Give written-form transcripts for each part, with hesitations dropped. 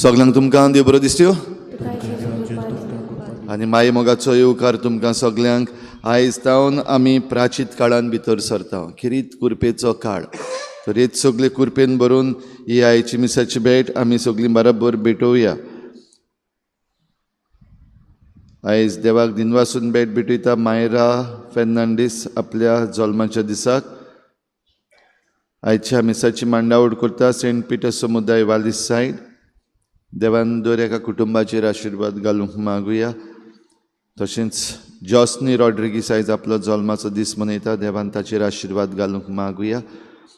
सगल्यांक तुमकां देव बरो दिसत्यो आनी माई मोगाचो येवकार तुमकां सगल्यांक. आयज तावन आमी प्राचीत काळान भितर सरता, खेरीत कुरपेचो काळ. तर हेच सगळे कुरपेन भरून ही आयची मिसाची भेट आमी सगळीं बराबर भेटोवया. आयज देवाक दिनवासून भेट भेटयता मायरा फेर्नांडीस आपल्या जल्माच्या दिसाक. आयच्या मिसाची मांडावळ करता सेंट पिटर समुदाय वालीस सायड. देवान दर एका कुटुंबाचेर आशिर्वाद घालूंक मागुया. तशेंच जॉस्नी रॉड्रिगीस आयज आपलो जल्माचो दीस मनयता, देवान ताचेर आशिर्वाद घालूंक मागुया.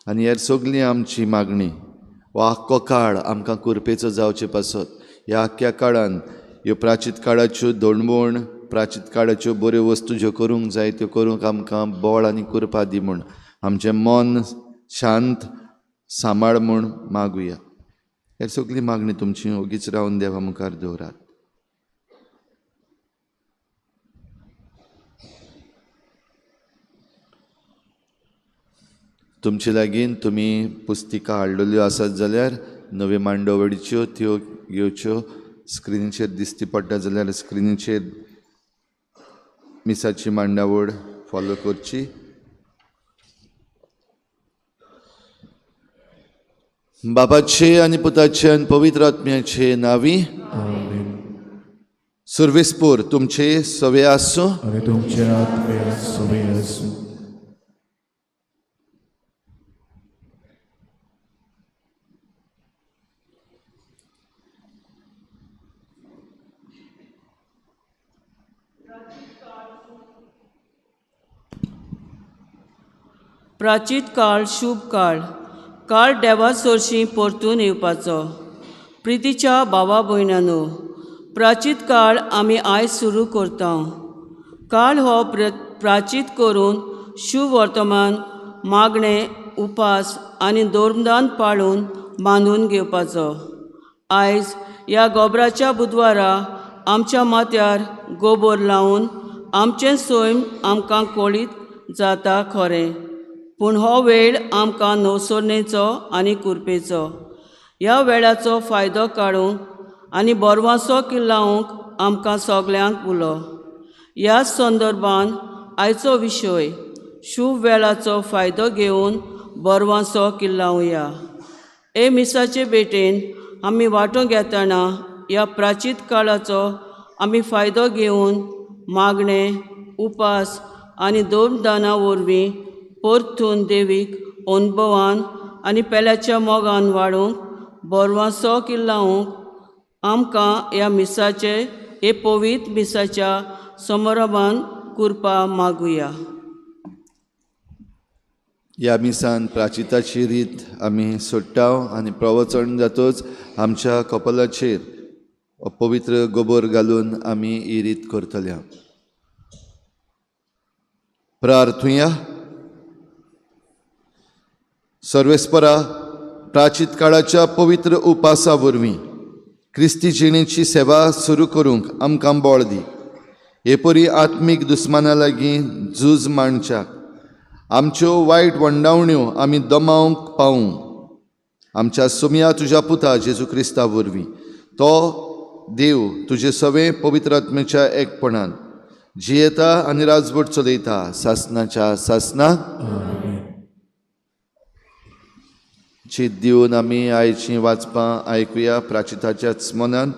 आनी हेर सगळी आमची मागणी हो आख्खो काळ आमकां कुरपेचो जावचे पासत ह्या आख्ख्या काळान ह्यो प्राचीत काळाच्यो दोणवण, प्राचीत काळाच्यो बऱ्यो वस्तू ज्यो करूंक जाय त्यो करूंक आमकां बळ आनी कुरपा दी म्हूण, आमचें मन शांत सांबाळ म्हूण मागुया. हेर सगळी मागणी तुमची ओगीच रावन देवा मुखार दवरात. तुमचे लागीं तुमी पुस्तिका हाडलेल्यो आसत जाल्यार नव्यो मांडवळीच्यो त्यो घेवच्यो. स्क्रिनीचेर दिसती पडटा जाल्यार स्क्रिनीचेर मिसाची मांडावळ फॉलो करची. बापाचे आनी पुताचे आनी पवित्र आत्म्याचे नावी. सुर्वेसपूर तुमचे सवे आसूं आनी तुमचे आत्मे सवे आसूं. प्राचीत काळ शुभ काळ, काळ देवा सोरशी परतून येवपाचो. प्रितीच्या भावा भयणानो, प्राचीत काळ आमी आयज सुरू करता. काळ हो प्राचीत करून शुभ वर्तमान मागणें, उपास आनी धर्मदान पाळून बांदून घेवपाचो. आयज ह्या गोबराच्या बुधवारा आमच्या माथ्यार गोबोर लावन आमचें सैम आमकां कळीत जाता खरें, पूण हो वेळ आमकां नवसरणेचो आनी कुरपेचो. ह्या वेळाचो फायदो काडूंक आनी बोरवांसो किल्लावंक आमकां सगल्यांक उलो. ह्या संदर्भान आयचो विशय शुभ वेळाचो फायदो घेवन बोरवांसो किल्लावया. हे मिसाचे भेटेन आमी वांटो घेतना ह्या प्राचीत काळाचो आमी फायदो घेवन मागणें, उपास आनी धर्मदाना वरवीं परतून देवीक अनुभवान आनी पेल्याच्या मोगान वाडूंक बोरवांसो किल्लावंक आमकां ह्या मिसाचे हे पवित्र मिसाच्या समारंभान कुरपा मागुया. ह्या मिसान प्राचिताची रीत आमी सोडटा आनी प्रवचन जातच आमच्या कपलाचेर पवित्र गोबोर घालून आमी ही रीत करतले. प्रार्थुया. सर्वेस्परा, प्राचीत काळाच्या पवित्र उपासा वरवीं क्रिस्ती जिणेची सेवा सुरू करूंक आमकां बळ दी. हे परी आत्मीक दुस्माना लागीं झूज मांडच्याक आमच्यो वायट वंडावण्यो आमी दमावंक पावूं. आमच्या सोमया तुज्या पुता जेजू क्रिस्ता वरवीं तो देव तुजे सवे पवित्र आत्म्याच्या एकपणान जियेता आनी राजवट चलयता सासनाच्या सासनाक. चीत दिवन आमी आयचीं वाचपां आयकुया प्राचिताच्याच मनान.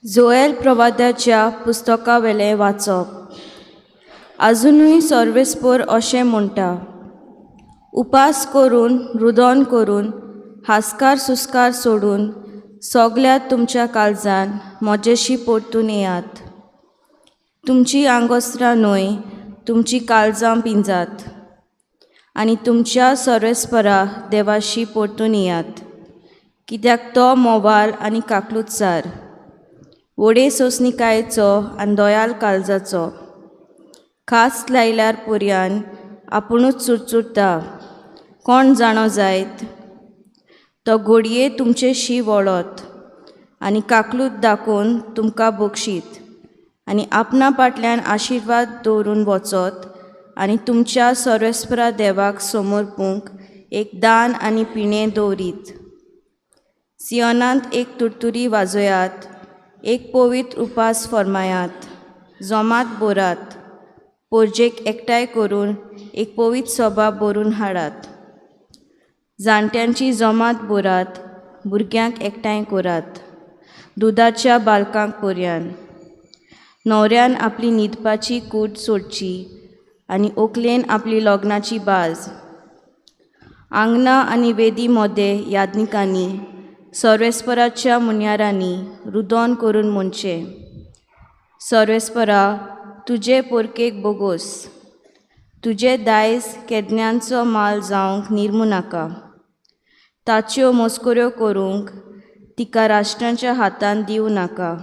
जोएल प्रवाद्याच्या पुस्तकावेलें वाचप. आजुनूय सर्वेस्पोर अशें म्हणटा, उपास करून, रुदन करून, हास्कार सुस्कार सोडून सगल्या तुमच्या काळजान म्हजेशी परतून येयात. तुमची आंगोस्त्रां न्हय, तुमची काळजां पिंजात आनी तुमच्या सर्वेस्परा देवाशी परतून येयात, कित्याक तो मोवाल आनी काकलुतसार, व्हडे सोंसणिकायेचो आनी दयाल काळजाचो. खास लायल्यार पुरयान आपुणूच चुरचुरता, कोण जाणो जायत, तो घोडये तुमचेशी वळत आनी काकलूत दाखोवन तुमकां बक्षीत आनी आपणा फाटल्यान आशिर्वाद दवरून वचत आनी तुमच्या सर्वेस्परा देवाक समर्पूंक एक दान आनी पिणें दवरीत. सियोनांत एक तुरतुरी वाजयात, एक पवित्र उपास फर्मायात, जोमात बोरात, पोरजेक एकठांय करून एक पवित्र सभा बरून हाडात. जाणट्यांची जमात बोरात, भुरग्यांक एकठांय करात, दुदाच्या बालकांक पर्यान. न्हवऱ्यान आपली न्हिदपाची कूड सोडची आनी ओकलेन आपली लग्नाची बाज. आंगणां आनी वेदी मदें याज्ञिकांनी सर्वेस्पराच्या मुन्यारांनी रुदोन करून म्हणचें, सर्वेस्परा तुजे पोरकेक बोगोस, तुजें दायज केदन्यांचो माल जावंक निर्मू नाका, ताच्यो मस्कऱ्यो करूंक तिका राष्ट्रांच्या हातांत दिवं नाका.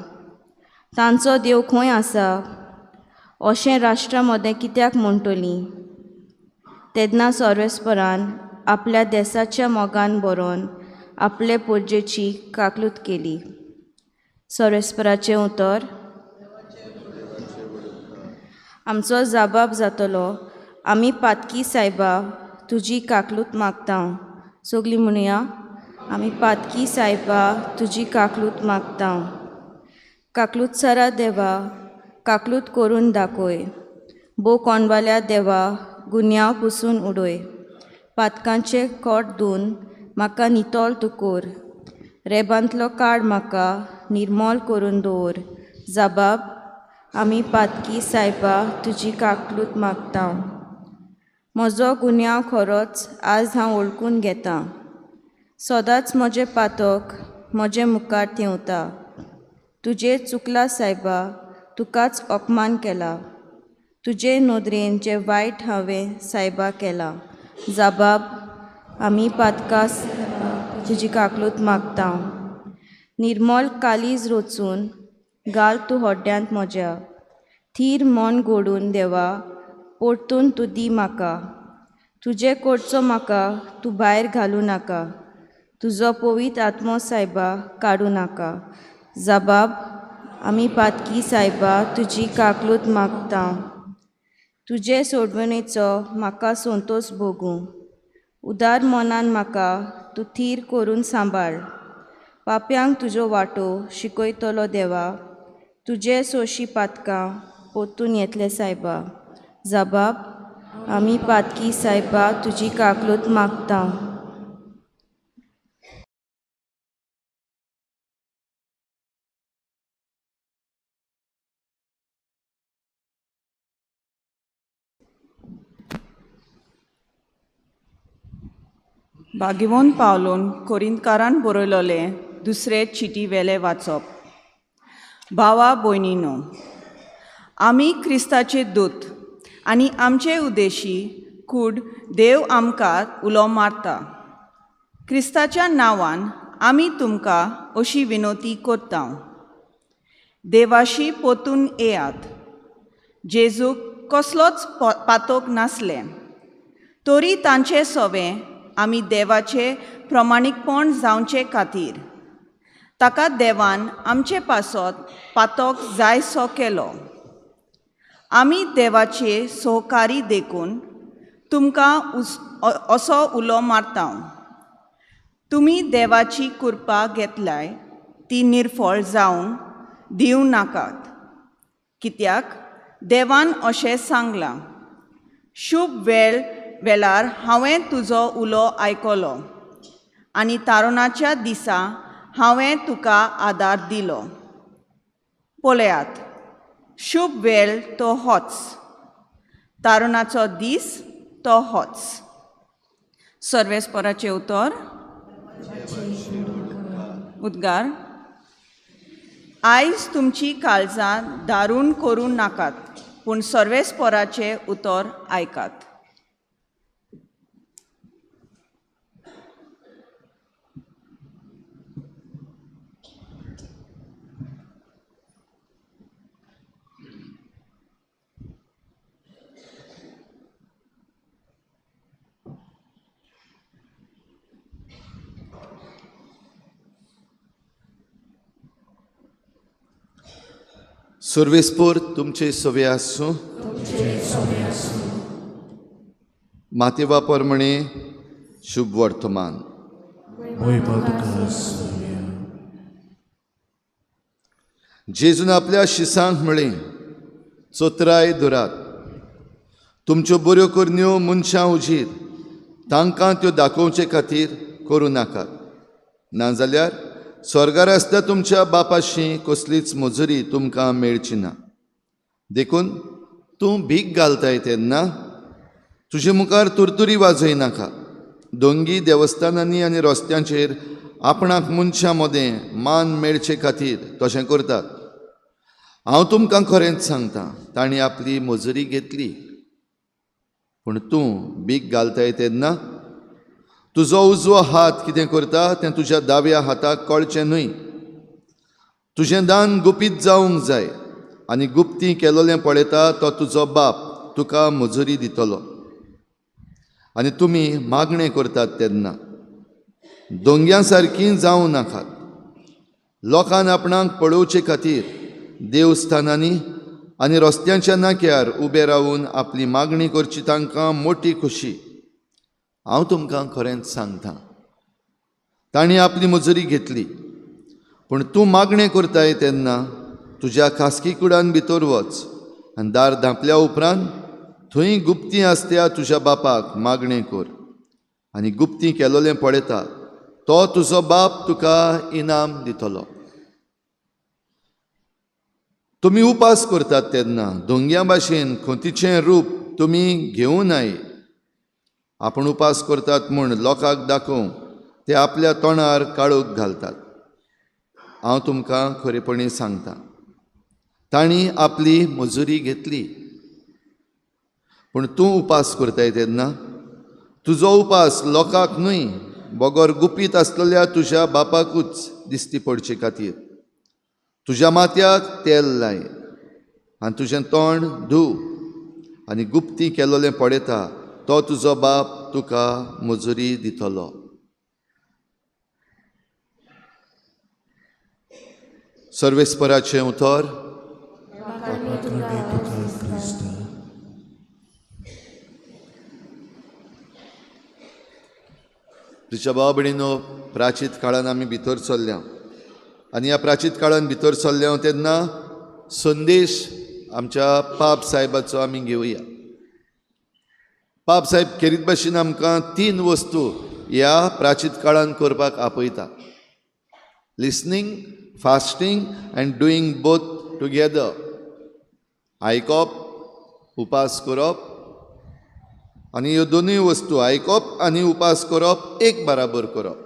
तांचो देव खंय आसा अशें राष्ट्रां मदें कित्याक म्हणटलीं? तेन्ना सर्वेस्परान आपल्या देसाच्या मोगान बरोवन आपले पोरजेची काकलूत केली. सर्वेस्पराचें उतर. आमचो जाबाब जातलो, आमी पातकी सायबा तुजी काकलूत मागता. सगलीं म्हणया, आमी पातकी सायबा तुजी काकलूत मागता. काकलूत सरा देवा, काकलूत करून दाखय. भो कोणवाल्या देवा, गुन्यांव पुसून उडय. पातकांचें कोट धुवन म्हाका नितळ तूं कोर. रेबांतलो काड म्हाका निर्मोल करून दवर. जाबाब, आमी पातकी सायबा तुजी काकलूत मागता. म्हजो गुन्यांव खरोच आज हांव वळखून घेतां. सदांच म्हजें पातक म्हजे मुखार थेवता. तुजेर चुकला सायबा, तुकाच अपमान केला. तुजे नदरेन जें वायट हांवें सायबा केलां. जाबाब, आमी पातकां तुजी काकलूत मागता. निर्मल कालीज रचून घाल तूं हड्ड्यांत म्हज्या. थीर मन घडून देवा परतून तूं दी म्हाका. तुजे कडचो म्हाका तूं भायर घालूं नाका. तुजो पवित्र आत्मो सायबा काडूं नाका. जाबाब, आमी पातकी सायबा तुजी काकलूत मागता. तुजे सोडवणेचो म्हाका संतोश भोगूं. उदार मनान म्हाका तूं थीर करून सांबाळ. पाप्यांक तुज्यो वाटो शिकयतलो देवा. तुजे सोशी पातकां परतून येतले सायबा. जाबाब, आमी पातकी सायबा तुजी काकलूत मागता. भाग्यवंत पावलून कोरिंतकारान बरयलोलें दुसरे चिटी वेलें वाचप. भावा भयणीनो, आमी क्रिस्ताचे दूत आनी आमचे उद्देशी कूड देव आमकां उलो मारता. क्रिस्ताच्या नांवान आमी तुमकां अशी विनवती करता, देवाशी पोतून येयात. जेजूक कसलोच पातोक नासलें तरी तांचे सोवें आमी देवाचें प्रमाणीकपण जावचे खातीर ताका देवान आमचे पासत पातोक जायसो केलो. आमी देवाचे सहकारी देखून तुमकां असो उलो मारता, तुमी देवाची कृपा घेतल्याय ती निर्फळ जावंक दिवं नाकात. कित्याक देवान अशें सांगलां, शुभ वेळ वेळार हांवें तुजो उलो आयकलो आनी तारुणाच्या दिसा हांवें तुका आदार दिलो. पळयात, शुभ वेळ तो होच, तारुणाचो दीस तो होच. सर्वेस्पराचें उतर. उद्गार. आयज तुमची काळजां दारून करूं नाकात, पूण सर्वेस्पराचें उतर आयकात. सर्वेस्पोर तुमचे सवे आसूं. मातेवा प्रमाणे शुभ वर्तमान. जेजून आपल्या शिसांक म्हळें, चोत्राय धरात, तुमच्यो बऱ्यो करण्यो मनशां उजीर तांकां त्यो दाखोवचे खातीर करूं नाकात, नाजाल्यार स्वर्गार आसता तुमच्या बापाशी कसलीच मजुरी तुमकां मेळची ना. देखून तूं भीक घालताय तेन्ना तुजे मुखार तुरतुरी वाजय नाका. दोंगी देवस्थानांनी आनी रस्त्यांचेर आपणाक मनशां मदें मान मेळचे खातीर तशें करतात. हांव तुमकां खरेंच सांगता, तांणी आपली मजुरी घेतली. पूण तूं भीक घालताय तेन्ना तुजो उजवो हात कितें करता तें तुज्या दाव्या हाताक कळचें न्हय. तुजें दान गुपीत जावंक जाय आनी गुप्ती केलोलें पळयता तो तुजो बाप तुका मजुरी दितलो. आनी तुमी मागणें करतात तेन्ना दोंग्यां सारकीं जावं नाकात. लोकान आपणाक पळोवचे खातीर देवस्थानांनी आनी रस्त्यांच्या नाक्यार उबे रावून आपली मागणी करची तांकां मोटी खुशी. हांव तुमकां खरेंच सांगता, तांणी आपली मजुरी घेतली. पूण तूं मागणें करताय तेन्ना तुज्या खासगी कुडान भितर वच आनी दार धांपल्या उपरांत थंय गुप्ती आसत्या तुज्या बापाक मागणें कर आनी गुप्ती केलोलें पळयता तो तुजो बाप तुका इनाम दितलो. तुमी उपास करतात तेन्ना दोंग्यां भाशेन खंतीचें रूप तुमी घेवं नाय. आपूण उपास करतात म्हूण लोकांक दाखोवंक ते आपल्या तोंडार काळोख घालतात. हांव तुमकां खरेपणी सांगता, तांणी आपली मजुरी घेतली. पूण तूं उपास करताय तेन्ना तुजो उपास लोकांक न्हय बगर गुपीत आसलेल्या तुज्या बापाकूच दिश्टी पडचे खातीर तुज्या माथ्याक तेल लाय आनी तुजें तोंड धूव आनी गुप्ती केलोलें पळयता तो तुजो बाप तुका मजुरी दितलो. सर्वेस्पराचें उतर. तुज्या भाव भयणीनो, प्राचीत काळान आमी भितर सरल्या आनी ह्या प्राचीत काळान भितर सरल्या तेन्ना संदेश आमच्या पाप साहेबाचो आमी घेवया. पाप साहेब खेरीत भाशेन आमकां तीन वस्तू ह्या प्राचीत काळान करपाक आपयता: listening, fasting and doing both together. आयकप, उपास करप आनी ह्यो दोनूय वस्तू आयकप आनी उपास करप एक बराबर करप.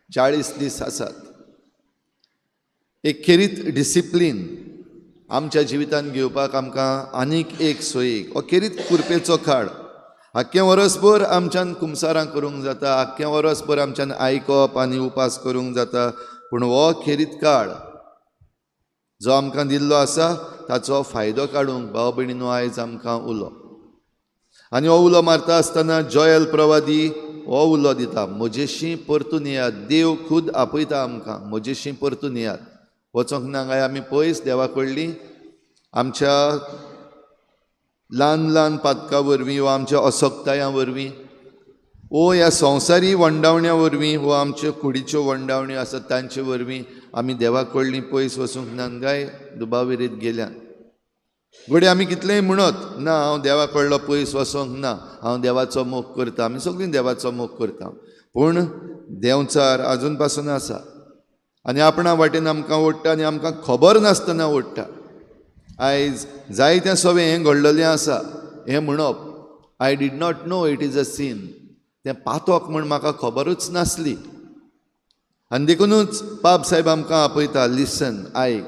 40 दीस आसात. एक खेरीत डिसिप्लीन आमच्या जिवितांत घेवपाक आमकां आनीक एक सोयीक हो खेरीत कुरपेचो काळ. आख्खें वरसभर आमच्यान कुमसारां करूंक जाता, आख्खें वरसभर आमच्यान आयकप आनी उपास करूंक जाता, पूण हो खेरीत काळ जो आमकां दिल्लो आसा ताचो फायदो काडूंक भाव भयणीनो आयज आमकां उलो. आनी हो उलो मारता आसतना जॉयल प्रवादी हो उलो दिता, म्हजेशी परतून येयात. देव खूद आपयता आमकां, म्हजेशी परतून येयात. वचोंक ना काय आमी पयस देवा कडली आमच्या ल्हान ल्हान पातकां वरवीं वा आमच्या असक्तायां वरवीं वो ह्या संवसारी वंडावण्या वरवीं वो आमच्यो कुडीच्यो वंडावण्यो आसात तांचे वरवीं आमी देवा कडली पयस वचूंक ना काय दुबाविरीत गेल्यान. घडये आमी कितलेंय म्हणत ना हांव देवा कडलो पयस वचोंक ना, हांव देवाचो मोग करता, आमी सगळीं देवाचो मोग करता, पूण देंवचार आजून पासून आसा आनी आपणा वाटेन आमकां ओडटा आनी आमकां खबर नासतना ओडटा. आयज जायतें सगळें हें घडलेलें आसा हें म्हणप I did not know it is a sin, तें पातक म्हूण म्हाका खबरूच नासली. आनी देखुनूच पाप साहेब आमकां आपयता, लिसन, आयक.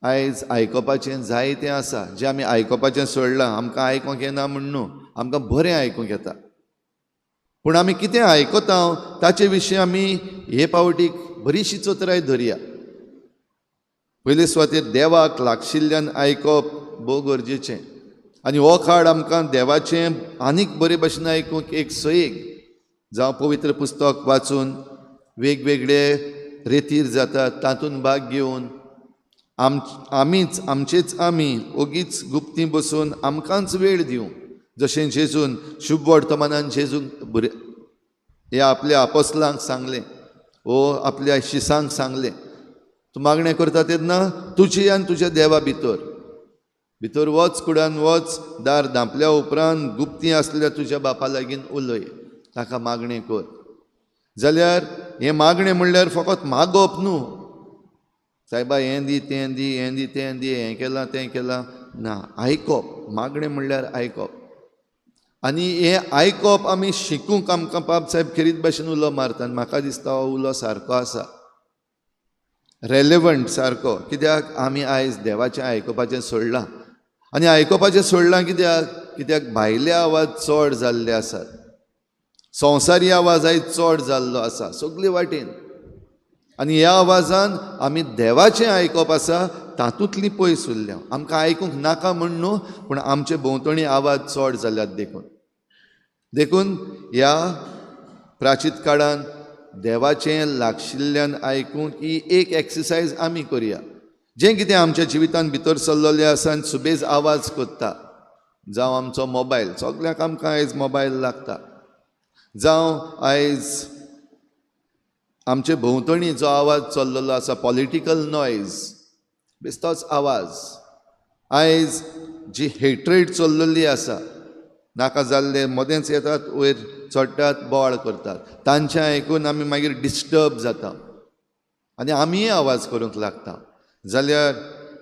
आयज आयकपाचें जायतें आसा जें आमी आयकपाचें सोडलां. आमकां आयकूंक येना म्हूण न्हू, आमकां बरें आयकूंक येता, पूण आमी कितें आयकता ताचे विशीं आमी हे पावटीक बरीशी चतुराय धरया. पयले सुवातेर देवाक लागशिल्ल्यान आयकप भोव गरजेचें आनी हो काळ आमकां देवाचें आनीक बरे भशेन आयकूंक एक सोयीक जावं पवित्र पुस्तक वाचून वेगवेगळे रेतीर जातात तातूंत भाग घेवन आमीच आमचेच आमी ओगीच गुप्ती बसून आमकांच वेळ दिवं. जशें जेजून शुभ वर्तमानान जेजून हे आपल्या आपोसलांक सांगलें ओ आपल्या शिसांक सांगलें, तूं मागणें करता तेन्ना तुजी आनी तुज्या देवा भितर भितर वच, कुडान वच, दार धांपल्या उपरांत गुप्ती आसल्या तुज्या बापा लागीं उलय, ताका मागणें कर. जाल्यार हें मागणें म्हणल्यार फकत मागप न्हू, सायबा हें दी तें दी, हें दी तें दी, हें केलां तें केलां ना, आयकप. मागणें म्हणल्यार आयकप. आनी हें आयकप आमी शिकूंक आमकां पाप साहेब खेरीत भाशेन उलो मारता. आनी म्हाका दिसता हो उलो सारको आसा, रेलेवंट सारको. कित्याक आमी आयज देवाचें आयकुपाचें सोडलां. आनी आयकुपाचें सोडलां कित्याक? कित्याक भायले आवाज चड जाल्ले आसात, संवसारी आवाज आयज चड जाल्लो आसा सगळे वाटेन. आनी ह्या आवाजान आमी देवाचें आयकप आसा तातूंतली पयस उरल्या. आमकां आयकूंक नाका म्हण न्हू, पूण आमचे भोंवतणी आवाज चड जाल्यात. देखून देखून ह्या प्राचीत काळान देवाचें लागशिल्ल्यान आयकूंक ही एक एक्सरसायज आमी करुया. जें कितें आमच्या जिवितान भितर सरलेलें आसा आनी सुबेज आवाज करता, जावं आमचो मोबायल, सगळ्यांक आमकां आयज मोबायल लागता, जावं आयज आमचे भोंवतणी जो आवाज चल्लेलो आसा पॉलिटिकल नॉयज, बेस्तोच आवाज, आयज जी हेट्रेड चल्लेली आसा, नाका जाल्ले मदेंच येतात, वयर चडटात, बोवाळ करतात, तांचें आयकून आमी मागीर डिस्टर्ब जाता आनी आमीय आवाज करूंक लागता. जाल्यार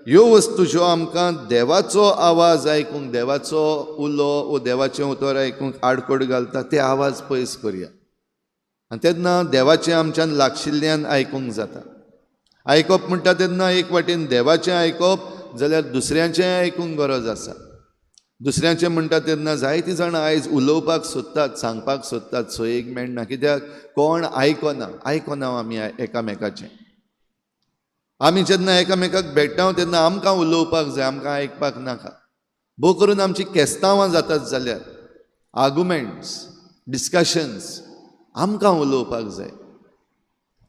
ह्यो वस्तू ज्यो आमकां देवाचो आवाज आयकूंक, देवाचो उलो वो देवाचें उतर आयकूंक आडखळ घालता, ते आवाज पयस करुया. आनी तेन्ना देवाचें आमच्यान लागशिल्ल्यान आयकूंक जाता. आयकप म्हणटा तेन्ना एक वाटेन देवाचें आयकप, जाल्यार दुसऱ्यांचें आयकूंक गरज आसा. दुसऱ्यांचें म्हणटा तेन्ना जायतीं जाणां आयज उलोवपाक सोदतात, सांगपाक सोदतात, सोयेक मेळना. कित्याक कोण आयकना, आयकना आमी एकामेकाचें. आमी जेन्ना एकामेकाक भेट्टा तेन्ना आमकां उलोवपाक जाय, आमकां आयकपाक नाका. भोव करून आमची केस्तांवां जातात जाल्यार आर्गुमेंट्स, डिस्कशन्स, आमकां उलोवपाक जाय.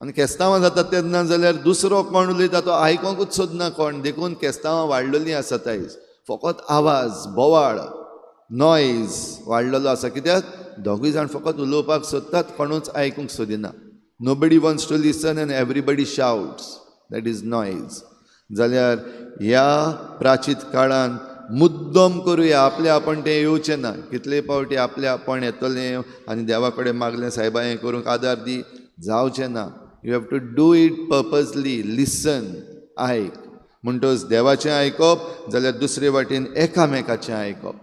आनी केस्तांवां जातात तेन्ना जाल्यार दुसरो कोण उलयता तो आयकोंकूच सोदना कोण. देखून केस्तांवां वाडलेलीं आसात आयज. फकत आवाज, बोवाळ, नॉयज वाडलेलो आसा. कित्याक दोगूय जाण फकत उलोवपाक सोदतात, कोणूच आयकूंक सोदिना. Nobody wants to listen and everybody shouts, that is noise. जाल्यार ह्या प्राचीत काळान मुद्दम करुया, आपलें आपूण तें येवचें ना. कितले पावटी आपलें आपूण येतलें आनी देवा कडेन मागलें, सायबा हें करूंक आदार दी, जावचें ना. You have to do it purposely. Listen, आयक. म्हणटच देवाचें आयकप जाल्यार दुसरे वाटेन एकामेकाचें आयकप.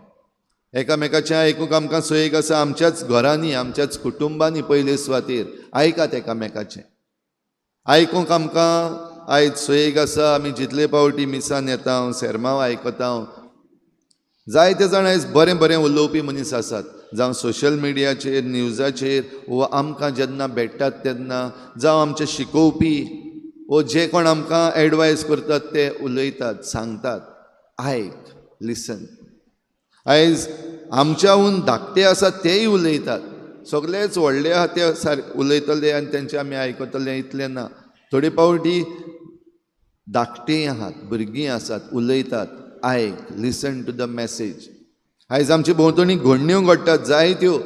एकामेकाचें आयकूंक आमकां सोयीक आसा. आमच्याच घरांनी, आमच्याच कुटुंबांनी पयले सुवातेर आयकात एकामेकाचें. आयकूंक आमकां आयज सोयीक आसा. आमी जितले पावटी मिसान येता, सेरमांव आयकता, जायते जाण आयज बरें बरें उलोवपी मनीस आसात, जावं सोशल मिडियाचेर, न्यूजाचेर, वो आमकां जेन्ना भेट्टात तेन्ना, जावं आमचे शिकोवपी वो जे कोण आमकां एडवायज करतात ते उलयतात, सांगतात. आयक, लिसन. आयज आमच्याहून धाकटे आसात तेय उलयतात. सगळेच व्हडले आहा ते सारके उलयतले आनी तेंचे आमी आयकतले इतलें ना. थोडे पावटी धाकटीं आहात, भुरगीं आसात, उलयतात. आयक, लिसन टू the message. आयज आमचे भोंवतणी घडण्यो घडटात जायत्यो,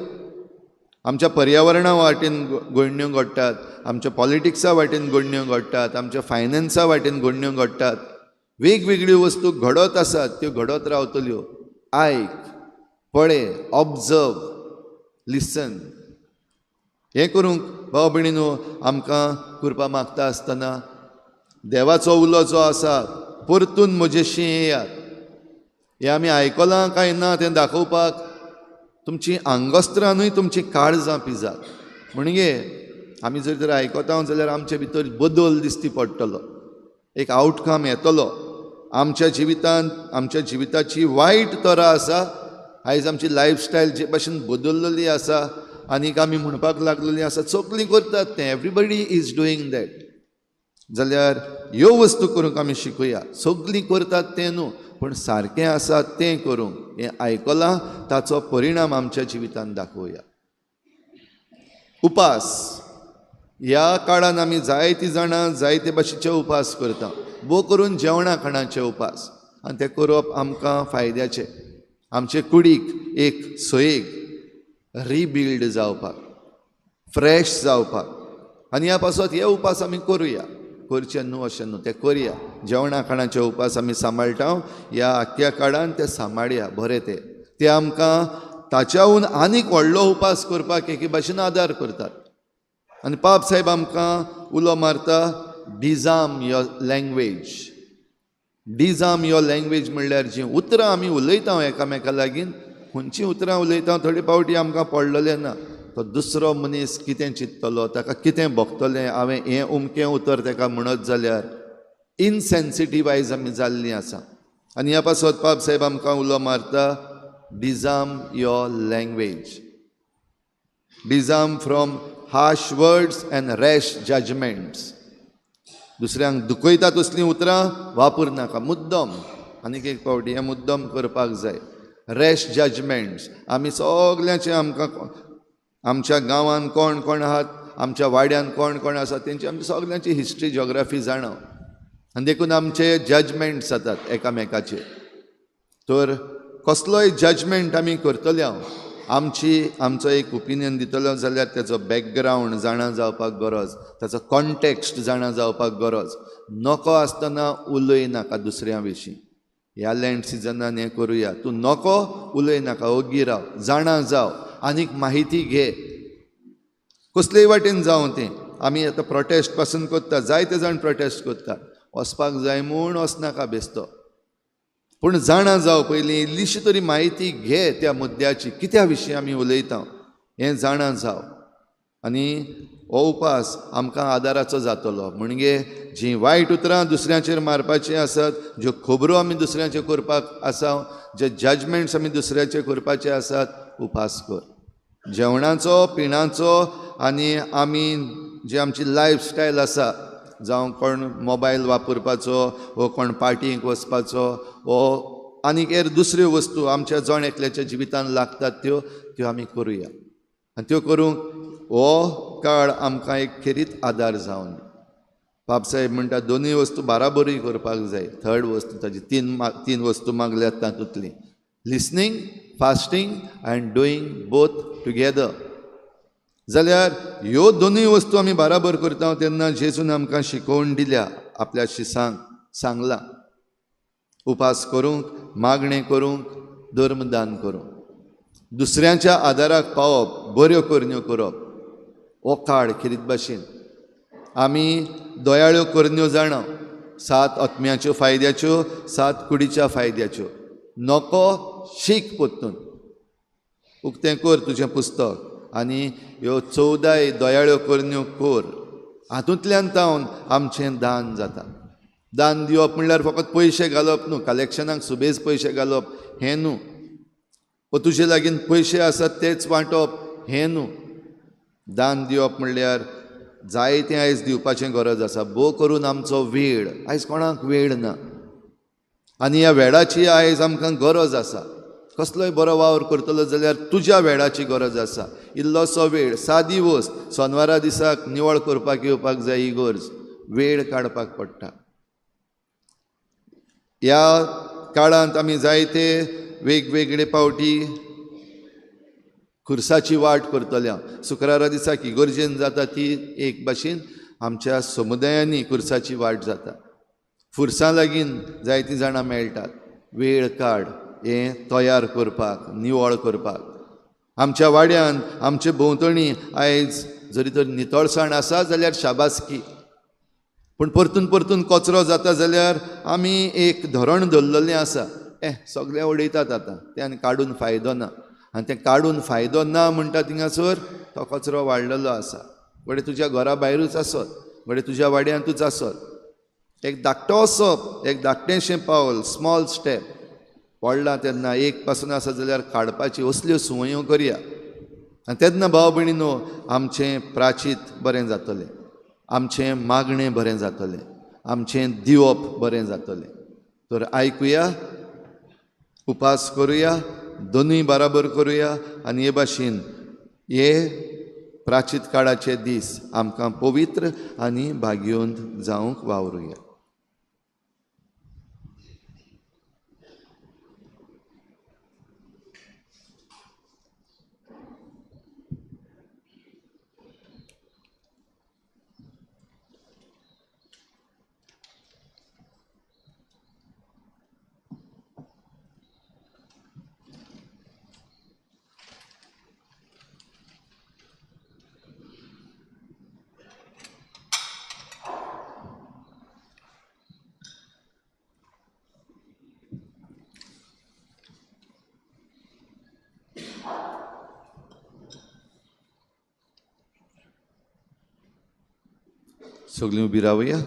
आमच्या पर्यावरणा वाटेन घडण्यो घडटात, आमच्या पॉलिटिक्सा वाटेन घडण्यो घडटात, आमच्या फायनान्सा वाटेन घडण्यो घडटात. वेगवेगळ्यो वस्तू घडत आसात, त्यो घडत रावतल्यो. आयक, पळय, ऑब्जर्व, लिसन. हें करूंक भाव भयणीनो आमकां कृपा मागता आसतना देवाचो उलो जो आसा, परतून म्हजेशी येयात. हें आमी आयकलां काय ना तें दाखोवपाक तुमची आंगस्त्रां न्हय, तुमची काळजां पिजात. म्हणजे आमी जर तर आयकता जाल्यार आमचे भितर बदल दिसती पडटलो, एक आवटकम येतलो आमच्या जिवितांत. आमच्या जिविताची वायट तरा आसा आयज, आमची लायफस्टायल जे भाशेन बदल्लेली आसा आनीक आमी म्हणपाक लागलेली आसा, सगळीं करतात तें, एवरीबडी is doing that. जाल्यार ह्यो वस्तू करूंक आमी शिकूया. सगळीं करतात तें न्हू, पूण सारकें आसा तें करूंक, हें आयकलां ताचो परिणाम आमच्या जिवितांत दाखोवया. उपास ह्या काळान आमी जायतीं जाणां जायते भाशेचे उपास करता, भोव करून जेवणा खाणाचे उपास. आनी तें करप आमकां फायद्याचें, आमचे कुडीक एक सोयेक रिबिल्ड जावपाक. फ्रेश जावपाक. आनी ह्या पासत हे उपास आमी करुया, करचे न्हू अशें न्हू, ते करुया. जेवणा खाणाचे उपास आमी सांबाळटा ह्या आख्ख्या काळान, ते सांबाळया बरें. ते ते आमकां ताच्याहून आनीक व्हडलो उपास करपाक एके भाशेन आदार करतात. आनी पाप साहेब आमकां उलो मारता, disarm your language. Disarm your language म्हणल्यार जीं उतरां आमी उलयता एकामेका लागीं, खंयचीं उतरां उलयता थोडे फावटी आमकां पडलेलें ना, तो दुसरो मनीस कितें चिंततलो, ताका कितें भोगतलें, हांवें हें उमकें उतर ताका म्हणत जाल्यार इनसेन्सिटिवायज आमी जाल्लीं आसा. आनी ह्या पासत पाप साहेब आमकां उलो मारता, disarm your language, disarm from harsh words and rash judgments. दुसऱ्यांक दुखयता तसलीं उतरां वापर नाका मुद्दम. आनीक एक फावटी हें मुद्दम करपाक जाय. रॅश जजमेंट्स आमी सगल्यांचे, आमकां आमच्या गांवांत कोण कोण आहात, आमच्या वाड्यान कोण कोण आसा, तेंची आमची सगल्यांची हिस्ट्री जॉग्राफी जाणा, आनी देखून आमचे जजमेंट्स जातात एकामेकाचेर. तर कसलोय जजमेंट आमी करतले, हांव आमची आमचो एक ओपिनियन दितलो जाल्यार तेचो बॅकग्रावंड जाणा जावपाक गरज, ताचो कॉन्टेक्स्ट जाणा जावपाक गरज. नको आसतना उलय नाका दुसऱ्या विशीं. ह्या लँड सिजनान हें करुया, तूं नको उलय नाका, ओगी राव, जाणा जाव, आनीक माहिती घे. कसलेय वाटेन जावं तें, आमी आतां प्रोटेस्ट पासून करता, जायते जाण प्रोटेस्ट करता, वचपाक जाय म्हूण वचनाका बेस्तो, पूण जाणा जाव पयलीं, इल्लीशी तरी म्हायती घे त्या मुद्द्याची, कित्या विशीं आमी उलयता हें जाणा जाव. आनी हो उपास आमकां आदाराचो जातलो. म्हणजे जीं वायट उतरां दुसऱ्यांचेर मारपाचीं आसात, ज्यो खबरो आमी दुसऱ्यांचेर करपाक आसा, जे जजमेंट्स आमी दुसऱ्याचेर करपाचे आसात, उपास कर. जेवणाचो, पिणाचो आनी आमी जी आमची लायफस्टायल आसा, जावं कोण मोबायल वापरपाचो वो कोण पार्टीक वचपाचो वो आनीक हेर दुसऱ्यो वस्तू आमच्या जण एकल्याच्या जिवितान लागतात त्यो त्यो आमी करुया. आनी त्यो करूंक हो काळ आमकां एक खेरीत आदार जावन. बापसाहेब म्हणटा दोनूय वस्तू बाराबरूय करपाक जाय. थर्ड वस्तू ताजी तीन वस्तू मागल्यात तातूंतली listening, fasting and doing both together. जाल्यार ह्यो दोनूय वस्तू आमी बाराबर करता तेन्ना जेजून आमकां शिकोवन दिल्या, आपल्या शिसांक सांगलां, उपास करूंक, मागणें करूंक, धर्मदान करूंक, दुसऱ्यांच्या आदाराक पावप, बऱ्यो करण्यो करप. हो काळ खेरीत भाशेन आमी दयाळ्यो करण्यो जाणा, 7 आत्म्याच्यो फायद्याच्यो, 7 कुडीच्या फायद्याच्यो. नको शीक परतून, उक्तें कर तुजें पुस्तक आनी ह्यो 14 दयाळ्यो करण्यो कर. हातूंतल्यान तावन आमचें दान जाता. दान दिवप म्हणल्यार फकत पयशे घालप न्हू, कलेक्शनाक सुबेज पयशे घालप हें न्हू, वो तुजे लागीं पयशे आसात तेच वांटप हें न्हू. दान दिवप म्हणल्यार जायतें आयज दिवपाचें गरज आसा. भोव करून आमचो वेळ, आयज कोणाक वेळ ना, आनी ह्या वेळाची आयज आमकां गरज आसा. कसलोय बरो वावर करतलो जाल्यार तुज्या वेळाची गरज आसा. इल्लोसो वेळ, सादी वस्त, सोनवारा दिसाक निवळ करपाक येवपाक जाय ही गरज, वेळ काडपाक पडटा. ह्या काळांत आमी जायते वेगवेगळे पावटी खुर्साची वाट करतल्या. शुक्रारा दिसाक इगर्जेन जाता ती एक भाशेन आमच्या समुदायांनी खुर्साची वाट जाता. फुरसां लागीं जायतीं जाणां मेळटात. वेळ काड हें तयार करपाक, निवळ करपाक. आमच्या वाड्यान, आमचे भोंवतणी आयज जरी तर नितळसाण आसा जाल्यार शाबासकी, पूण परतून परतून कचरो जाता जाल्यार आमी एक धोरण धरलेलें आसा, सगळें उडयतात आतां, तें आनी काडून फायदो ना. आनी तें काडून फायदो ना म्हणटा थिंगासर तो कचरो वाडलेलो आसा. घडये तुज्या घरा भायरूच आसत, घडये तुज्या वाड्यांतूच आसत. एक धाकटोसो, एक धाकटेंशें पावल, स्मॉल स्टेप पडला तेन्ना एक पासून आसा जाल्यार काडपाची असल्यो संवयो करया. आनी तेन्ना भाव भयणीनो आमचें प्राचीत बरें जातलें, आमचें मागणें बरें जातलें, आमचें दिवप बरें जातलें. तर आयकुया, उपास करुया, दोनूय बराबर करुया आनी हे भाशेन हे प्राचीत काळाचे दीस आमकां पवित्र आनी भाग्यवंत जावंक वावरुया. सगळीं उबी रावया.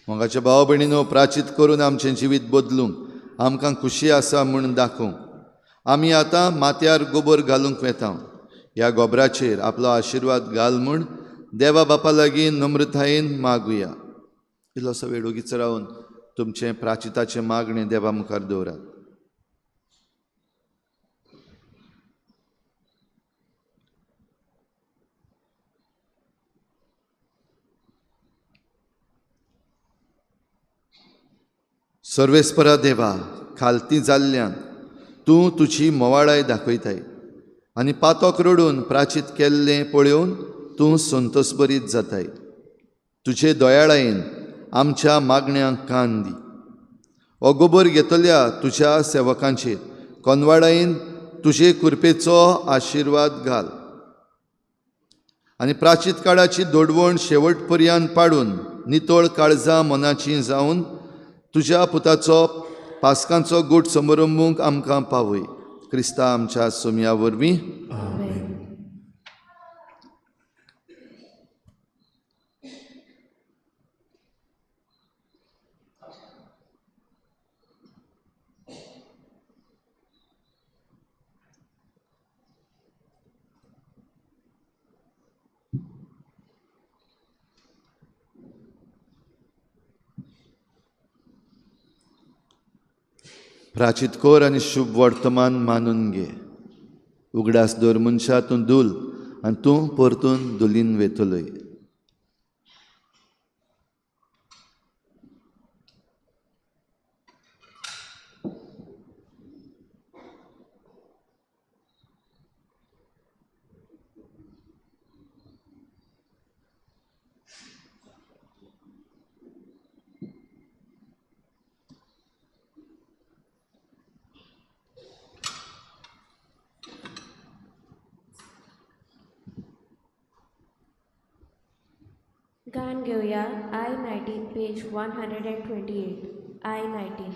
मोगाच्या भाव भयणीनो, प्राचीत करून आमचें जिवीत बदलूंक आमकां खुशी आसा म्हूण दाखोवंक आमी आतां माथ्यार गोबर घालूंक वेता. ह्या गोबराचेर आपलो आशिर्वाद घाल म्हूण देवा बापा लागीं नम्रतायेन मागुया. इल्लोसो वेळ ओगीच रावन तुमचें प्राचिताचें मागणें देवा मुखार दवरात. सर्वेस्परा देवा, खालती जाल्ल्यान तूं तुजी मोवाळाय दाखयताय आनी पातोक रडून प्राचीत केल्लें पळोवन तूं संतोषभरीत जाताय. तुजे दयाळायेन आमच्या मागण्यांक कान दी. हो गोबर घेतल्या तुज्या सेवकांचेर कोनवाडायेन तुजे कृपेचो आशिर्वाद घाल आनी प्राचीत काळाची दोडवण शेवट पर्यंत पाडून नितळ काळजां मनाची जावन तुज्या पुताचो पास्कांचो गूट समारंभूंक आमकां पावय. क्रिस्ता आमच्या सोमया वरवीं. प्राचीत कोर आनी शुभ वर्तमान मानून घे. उगडास दवर मनशा, तूं धूल आनी तूं परतून धुलीन वेतलोय. गान घेवया I-19 page 128. I-19.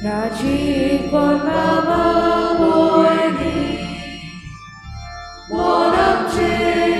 Rajiv Baba Boyni, Monam Che.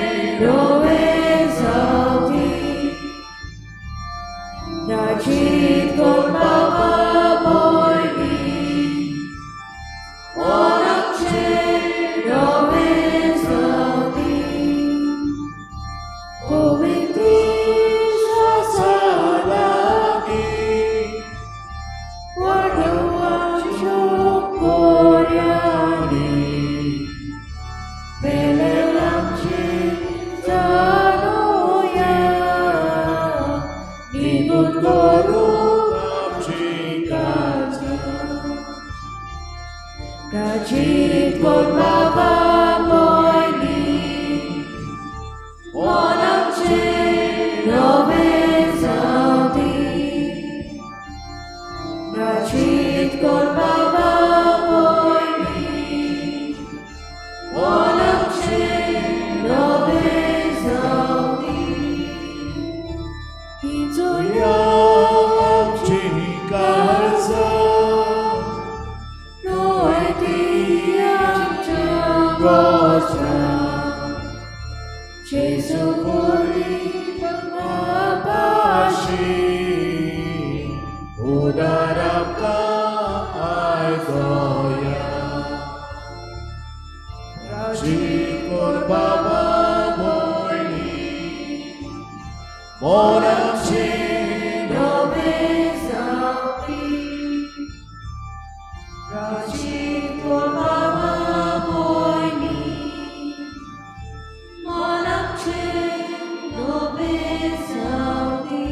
प्राचीत कोर बाबा पयलीं मन आमचें नवें जावं दी. प्राचीत कोर बाबा पयलीं मन आमचें नवें जावं दी. हिचोया आमची काळजां नोय ती आमच्या गोत्रां जेजू वरवीं पाशी उदार आमकां आयकोया. प्राचीत कोर बाबा पयलीं मन आमचें नवें जावं दी. प्राचीत कोर बाबा पयलीं मन आमचें नवें जावं दी.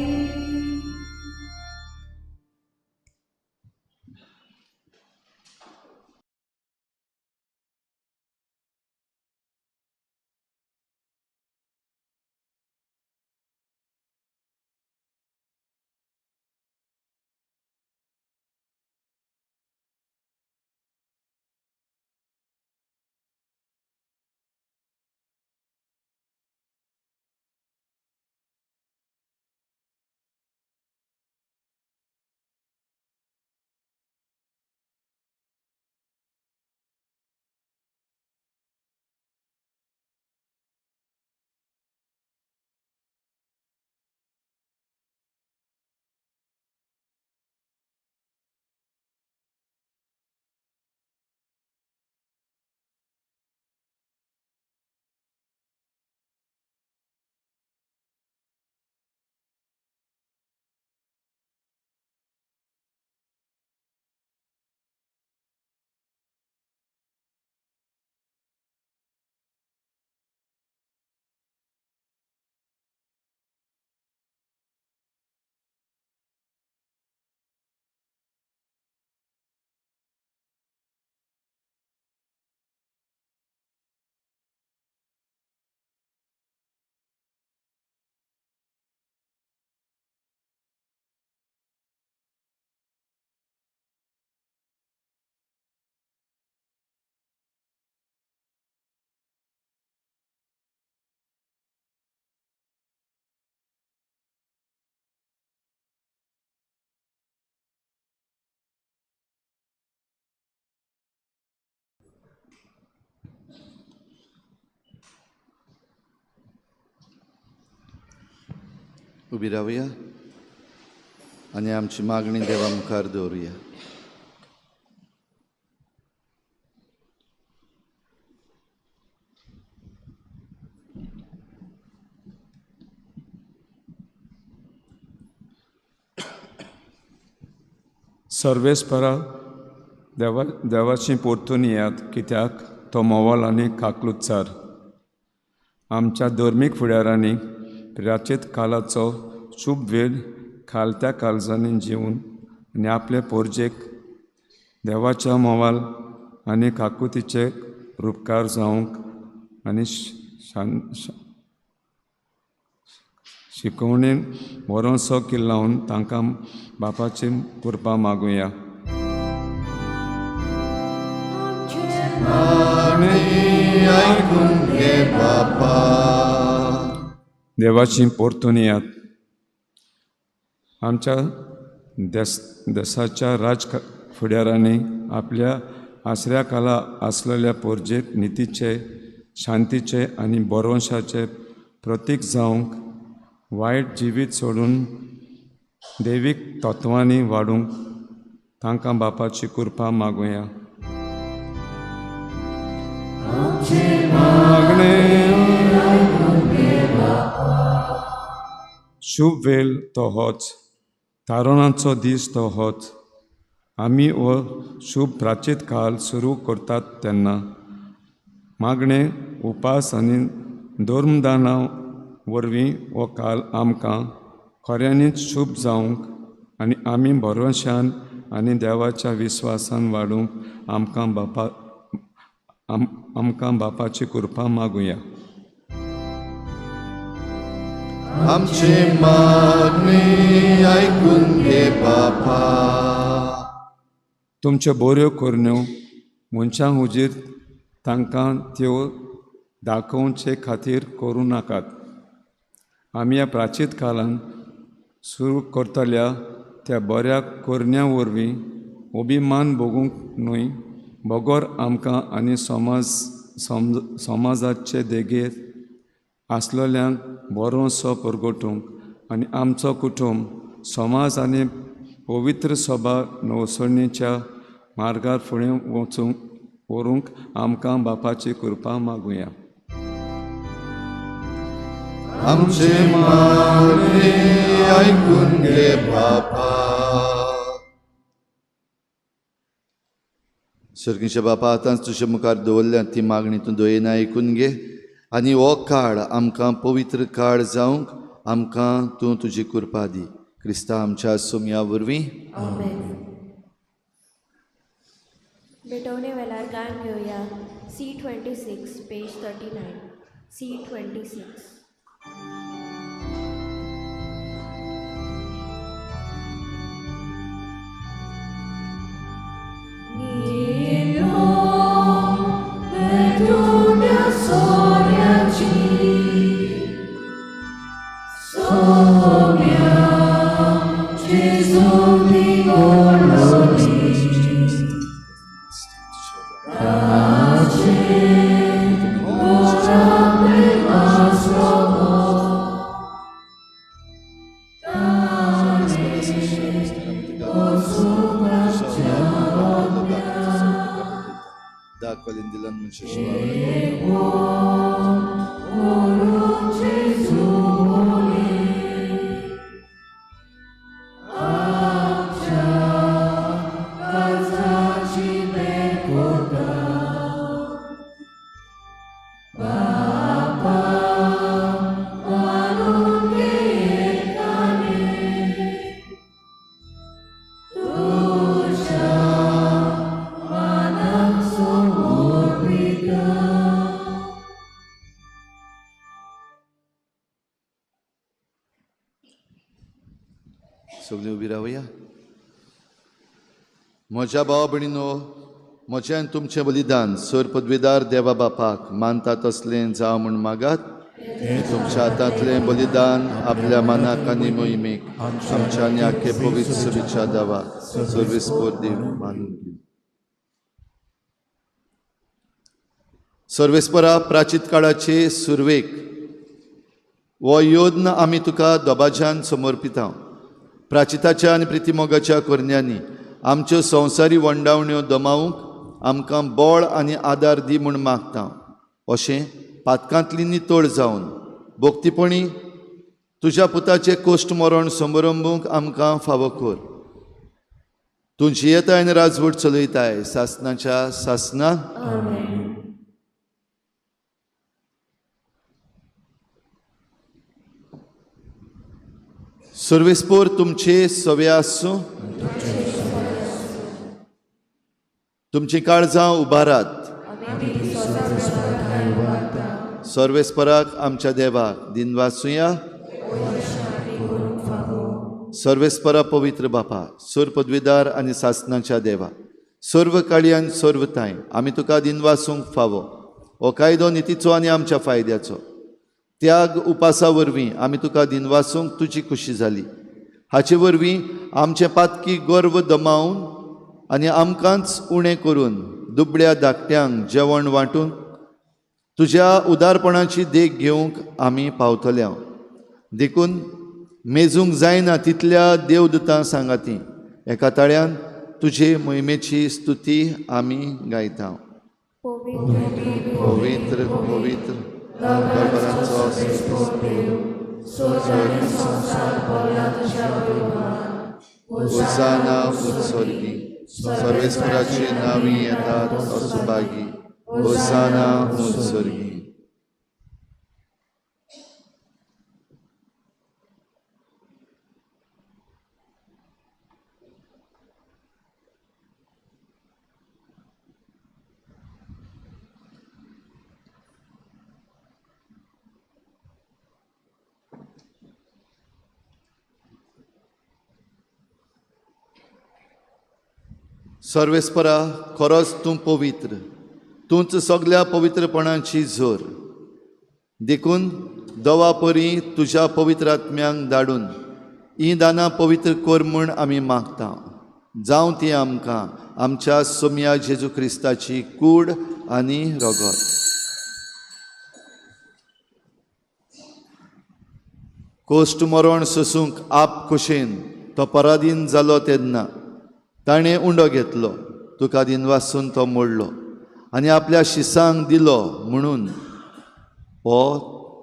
उबी रावया आनी आमची मागणी देवा मुखार दवरुया. सर्वेस्परा देवा देवाची परतून येयात, कित्याक तो मोवाल आनी काकलुतचार. आमच्या धर्मीक फुडारांनी प्राचीत कालाचो शुभ वेळ खालत्या काळजांनी जिवन आनी आपले पोरजेक देवाच्या मोवाल आनी काकुतीचे रुपकार जावंक आनी शिकोवणेन बरोसो किल्लावन तांकां बापाची कृपा मागुया. आयकून घे बापा. देवाची परतून येयात. आमच्या देसाच्या राज फुडारांनी आपल्या आसऱ्या खाला आसलेल्या पोरजेक नितीचे, शांतीचे आनी बरोवंशाचे प्रतीक जावंक वायट जिवीत सोडून दैवीक तत्वांनी वाडूंक तांकां बापाची कृपा मागुया. शुभ वेळ तो होच, तारणाचो दीस तो होच. आमी हो शुभ प्राचीत काल सुरू करतात तेन्ना मागणे, उपास आनी धर्मदाना वरवीं हो काल आमकां खऱ्यांनीच शुभ जावंक आनी आमी भरवंशान आनी देवाच्या विस्वासान वाडूंक आमकां बापा आमकां बापाची कृपा मागुया. आमचे मागणे आयकून घे बापा. तुमच्यो बऱ्यो करण्यो मनशां हुजीर तांकां त्यो दाखोवचे खातीर करूं नाकात. आमी ह्या प्राचीत काळान सुरू करतल्या त्या बऱ्या करण्यां वरवीं अभिमान भोगूंक न्हय बगर आमकां आनी समाज समाजाचे देगेर आसलेल्यांक बरोसो परगटूंक आनी आमचो कुटुंब समाज आनी पवित्र सभा नवसरणेच्या मार्गार फुडें वचूंक व्हरूंक आमकां बापाची कृपा मागुया. आमचे मागणे आयकून घे बापा. सर्गीच्या बापा, आतांच तुज्या मुखार दवरल्या ती मागणी तूं दयेन आयकून घे आनी हो काळ आमकां पवित्र काळ जावंक आमकां तूं तुजी कृपा दी. क्रिस्ता आमच्या सोमया वरवीं. भेटवणे वेळार गान घेवया. C26 page 39. C26. सगळीं उबी रावया. म्हज्या भावा भयणीनो, म्हजें आनी तुमचें बलिदान सर पदवीदार देवा बापाक मानता तसलें जावं म्हूण मागात. तुमच्या हातांतलें बलिदान आपल्या मनाक आनी मोहिमेक आमच्या आनी आख्खे पवित्र सभेच्या देवाक सर्वेस्पोर देव मानून घेवं. सर्वेस्परा, प्राचीत काळाचे सुरवेक हो योद्न आमी तुका दबाज्यान समर्पिता. प्राचिताच्या आनी प्रितीमोगाच्या करण्यांनी आमच्यो संवसारी वंडावण्यो दमावंक आमकां बळ आनी आदार दी म्हूण मागता. अशें पातकांतली नितळ जावन भक्तीपणी तुज्या पुताचें कोश्ट मरण समारंभूंक आमकां फावो कर. तूं जियेताय आनी राजवट चलयताय सासनाच्या सासना. सर्वेस्पोर तुमचे सवे आसूं. तुमची काळजां उबारात. सर्वेस्पराक आमच्या देवाक दिनवासुया. सर्वेस्परा पवित्र बापा, सर्व पदवीदार आनी सासनाच्या देवा, सर्व काळी आनी सर्व ताय आमी तुका दिनवासूंक फावो. हो कायदो नितीचो आनी आमच्या फायद्याचो. त्याग उपासा वरवीं आमी तुका दिनवासूंक तुजी खुशी जाली. हाचे वरवीं आमचें पातकी गर्व दमावन आनी आमकांच उणें करून दुबळ्या धाकट्यांक जेवण वांटून तुज्या उदारपणाची देख घेवंक आमी पावतले. देखून मेजूंक जायना तितल्या देवदूतां सांगाती एका ताळ्यान तुजे मोहिमेची स्तुती आमी गायता. पवित्र पवित्र होसाना उत्सर्गी, सर्वेस्पराचे नावी येतात असुभागी. होसाना उत्सर्गी. सर्वेस्परा, खरोच तूं पवित्र, तूंच सगल्या पवित्रपणाची जोर. देखून दवा परी तुज्या पवित्र आत्म्यांक धाडून हीं दानां पवित्र कर म्हूण आमी मागता. जावं ती आमकां आमच्या सोमया जेजू क्रिस्ताची कूड आनी रगत. कोश्ट मरण सोसूंक आप खोशेन तो पराधीन जालो तेन्ना ताणें उंडो घेतलो, तुका दिनवासून तो मोडलो आनी आपल्या शिसांक दिलो म्हणून हो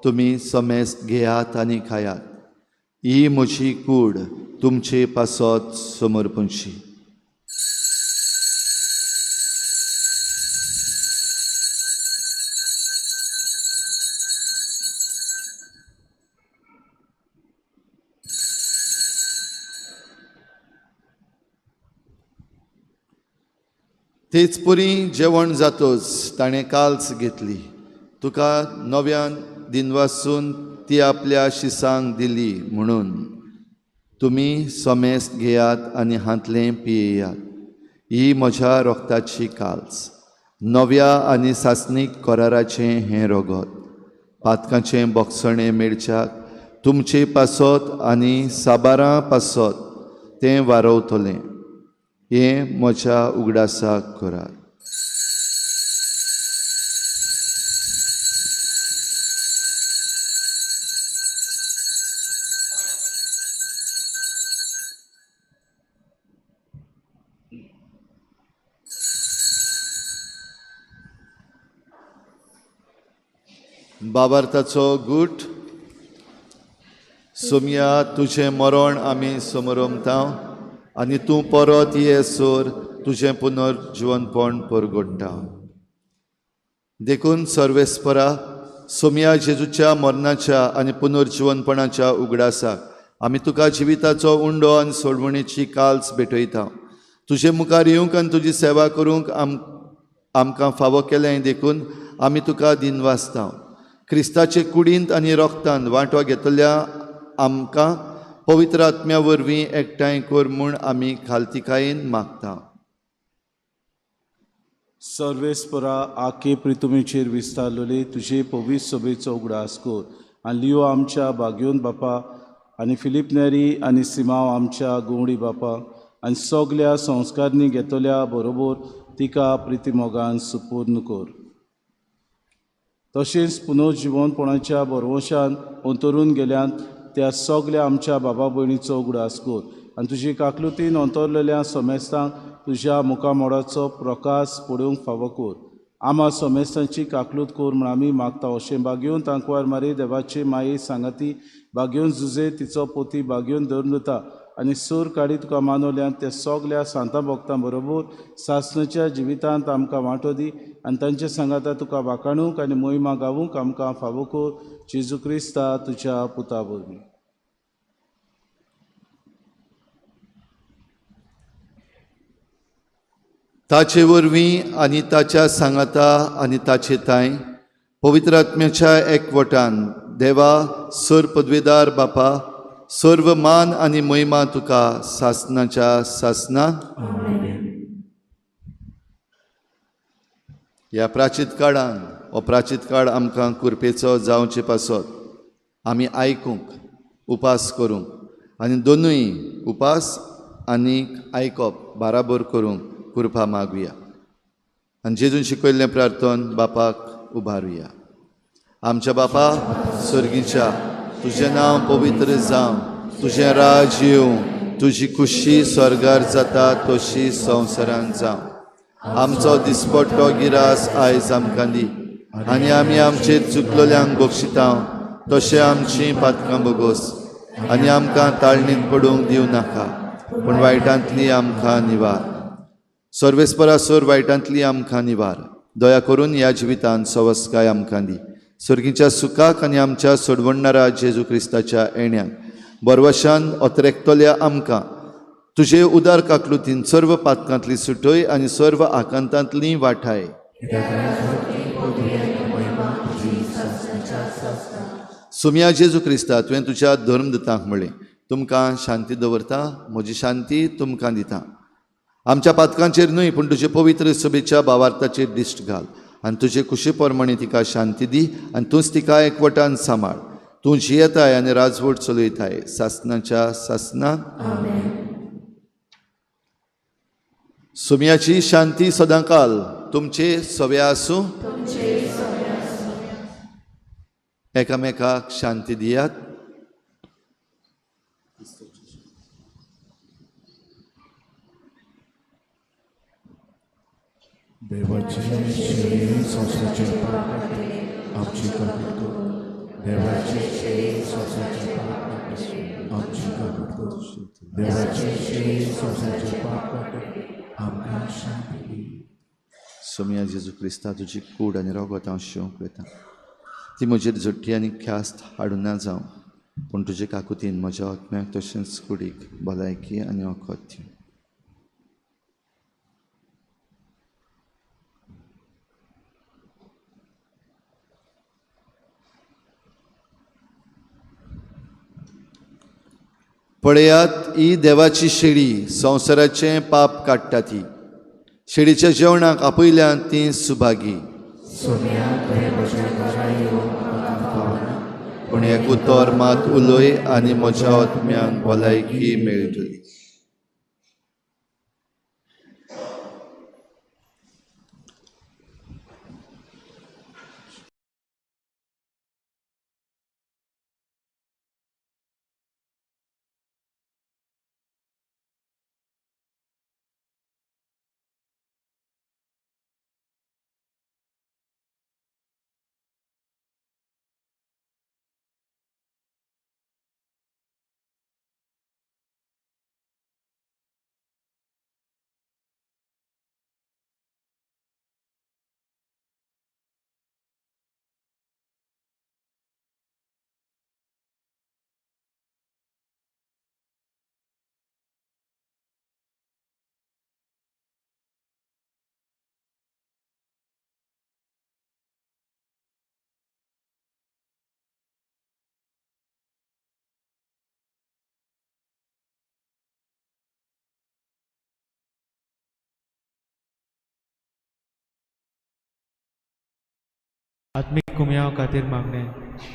तुमी समेस्त घेयात आनी खायात. ही म्हजी कूड तुमचे पासत समर्पणशी. तेच परी जेवण जातच ताणें काल्स घेतली, तुका नव्यान दिनवासून ती आपल्या शिसांक दिली म्हणून तुमी समेस्त घेयात आनी हांतलें पियेयात. ही म्हज्या रोगताची काल्स, नव्या आनी सासणीक कराराचें हें रगत, पातकाचें बोगसणें मेळच्याक तुमचे पासत आनी साबारां पासत तें वारवतलें. हें म्हज्या उगडासाक करात. बाबार्थाचो गूट. सोमया, तुजें मरण आमी समरमता आनी तूं परत ये सोर तुजें पुनर्जिवनपण परगट्टा. देखून सर्वेस्परा, सोमया जेजूच्या मरणाच्या आनी पुनर्जिवनपणाच्या उगडासाक आमी तुका जिविताचो उंडो आनी सोडवणेची काल्स भेटयता. तुजे मुखार येवंक आनी तुजी सेवा करूंक आमकां फावो केलें देखून आमी तुका दिनवासता. क्रिस्ताचे कुडींत आनी रोगतान वांटो घेतल्या आमकां पवित्र आत्म्या वरवीं एकठांय कर म्हूण आमी खालतिकायेन मागता. सर्वेस्परा, आके प्रितुमेचेर विस्तारलेले तुजे पवित्र सभेचो उगडास कर आनी लियो आमच्या बागयोन बापा आनी फिलीप नेरी आनी सिमांव आमच्या गुवडी बापा आनी सगल्या संस्कारणी घेतल्या बरोबर तिका प्रितीमोगान सुपूर्ण कर. तशेंच पुनर्जिवनपणाच्या बरवशान अंतरून गेल्यान त्या सगल्या आमच्या बाबा भयणीचो उगडास कर आनी तुजी काकलुतीन अंतरलेल्या समेस्तांक तुज्या मुखामोडाचो प्रकाश पडूंक फावो कर. आमा समेस्तांची काकलूत कर म्हूण आमी मागता. अशें बागेवन तांकवार मारी देवाची माये सांगाती बागेवन जुजे तिचो पोती बागेवन धरून दिता आनी सूर काडी तुका मानवल्यान त्या सगल्या सांतां भक्तां बरोबर सासणाच्या जिवितांत आमकां वांटो दी आनी तांचे सांगाता तुका वाखाणूंक आनी मोहिमा गावूंक आमकां फावो कर. जेजू क्रिस्ता तुज्या पुता वरवीं. ताचे वरवीं आनी ताच्या सांगाता आनी ताचे तांय पवित्र आत्म्याच्या एकवटान देवा सर पदवेदार बापा, सर्व मान आनी महिमा तुका सासनाच्या सासना. ह्या प्राचीत काळान हो प्राचीत काळ आमकां कुरपेचो जावचे पासत आमी आयकूंक, उपास करूंक आनी दोनूय उपास आनी आयकप बाराबर करूंक कृपा मागुया आनी जेजून शिकयल्लें प्रार्थन बापाक उबारुया. आमच्या बापा सर्गीच्या, तुजें नांव पवित्र जावं, तुजें राज येवं, तुजी खुशी स्वर्गार जाता तशी संवसारांत जावं. आमचो दिसपट्टो गिरास आयज आमकां दी आनी आमी आमचेर चुकलोल्यांक बक्षिता तशें आमचीं पातकां बोगोस आनी आमकां ताळणींत पडूंक दिवं नाका, पूण वायटांतली आमकां निवार. सर्वेस्परा सोर वायटांतली आमकां निवार. दया करून ह्या जिवितांत सवस्काय आमकां दी. सर्गीच्या सुखाक आनी आमच्या सोडवणणारा जेजू क्रिस्ताच्या येण्याक बरवशान अत्रेकतल्या आमकां तुजे उदार काकलुतीन सर्व पातकांतली सुटय आनी सर्व आकांतांतली वाठाय. सुमया जेजू क्रिस्ता, तुवें तुज्या धर्मदूतांक म्हळें, तुमकां शांती दवरता, म्हजी शांती तुमकां दिता. आमच्या पातकांचेर न्हय पूण तुजे पवित्र सभेच्या भावार्थाचेर दिश्ट घाल आनी तुजे कुशी प्रमाणे तिका शांती दी आनी तूंच तिका एकवटान सांबाळ. तूं जियेताय आनी राजवट चलयताय सासनाच्या सासना. सुम्याची शांती सदांकाल तुमचे सव्या आसूं. एकामेकाक शांती दियात. देवाचे शेळी संवसाराचे पाप काडटे आमची काकूट कर. देवाचे शेळी संवसाराचे पाप काडटे आमची काकूट कर. देवाचे शेळी संवसाराचे पाप काडटे आमकां शांती दी. सोमया जेजू क्रिस्ता, तुजी कूड आनी रोगत हांव शिवंक वता. ती म्हजेर झुट्टी आनी ख्यास्त हाडूना जावं, पूण तुजे काकुतीन म्हज्या आत्म्याक तशेंच कुडीक भलायकी आनी वखद दी. पळयात, ही देवाची शेळी संवसाराचें पाप काडटा. ती शेळीच्या जेवणाक आपयल्यान ती सुभागी. पूण एक उतर मात उलय आनी म्हज्या आत्म्यान भलायकी मेळटली. आत्मीक कुमयाव खातीर मागणें.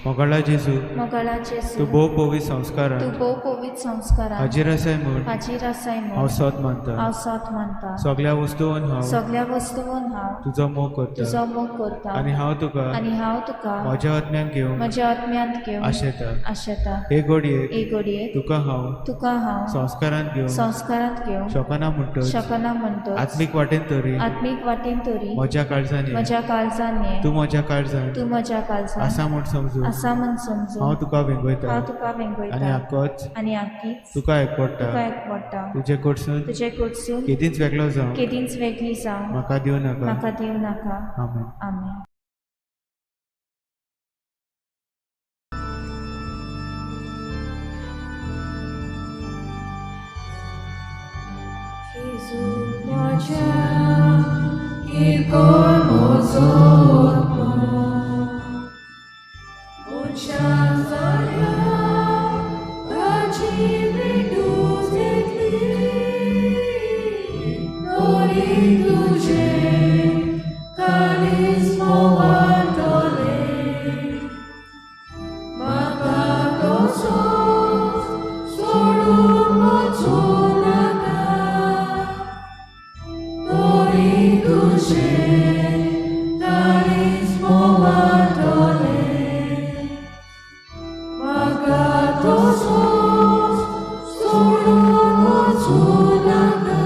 मोगाळा जेजू, मोगाळा जेजू, तूं भोव पवित्र संस्कारान, तूं भोव पवित्र संस्कारान हाजीर आसाय म्हूण, हाजीर आसाय म्हूण हांव सत मानता. हांव सत मानता. सगळ्या वस्तून हांव, सगळ्या वस्तून हांव तुजो मोग करता, तुजो मोग करता आनी हांव तुका, आनी हांव तुका म्हज्या आत्म्यान घेवंक, म्हज्या आत्म्यांत घेवंक आशेता. आशेता. हे घडयेक, हे घडयेक तुका हांव, तुका हांव संस्कारांत घेवंक, संस्कारांत घेवंक शकना म्हणटच, शकना म्हणटच, आत्मीक वाटेन तरी, आत्मीक वाटेन तरी म्हज्या काळजान ये. म्हज्या काळजान ये. तूं म्हज्या काळजान, तूं म्हज्या काळजान आसा म्हूण समजून, आसा म्हूण समजून हांव तुका वेंगयता, हांव तुका वेंगयता आनी आकोच, आनी आकीच तुका एकवडटा, तुका एकवडटा. तुजे कडसून, तुजे कडसून केदींच वेगळो जावं, केदींच वेगळी जावं म्हाका दिवं नाका. म्हाका दिवं नाका. आमेन. आमेन. जेजू म्हज्या किरकोळ म्हजो आत्मो मनशां जाल्या ताची भेटूच येतली तरी तुजें काळीज मोवाटोलें म्हाका तसोच सोडून वचूं नाका तरी तुजें काळीज मोवाटोलें म्हाका तसोच सोडून वचूं नाका.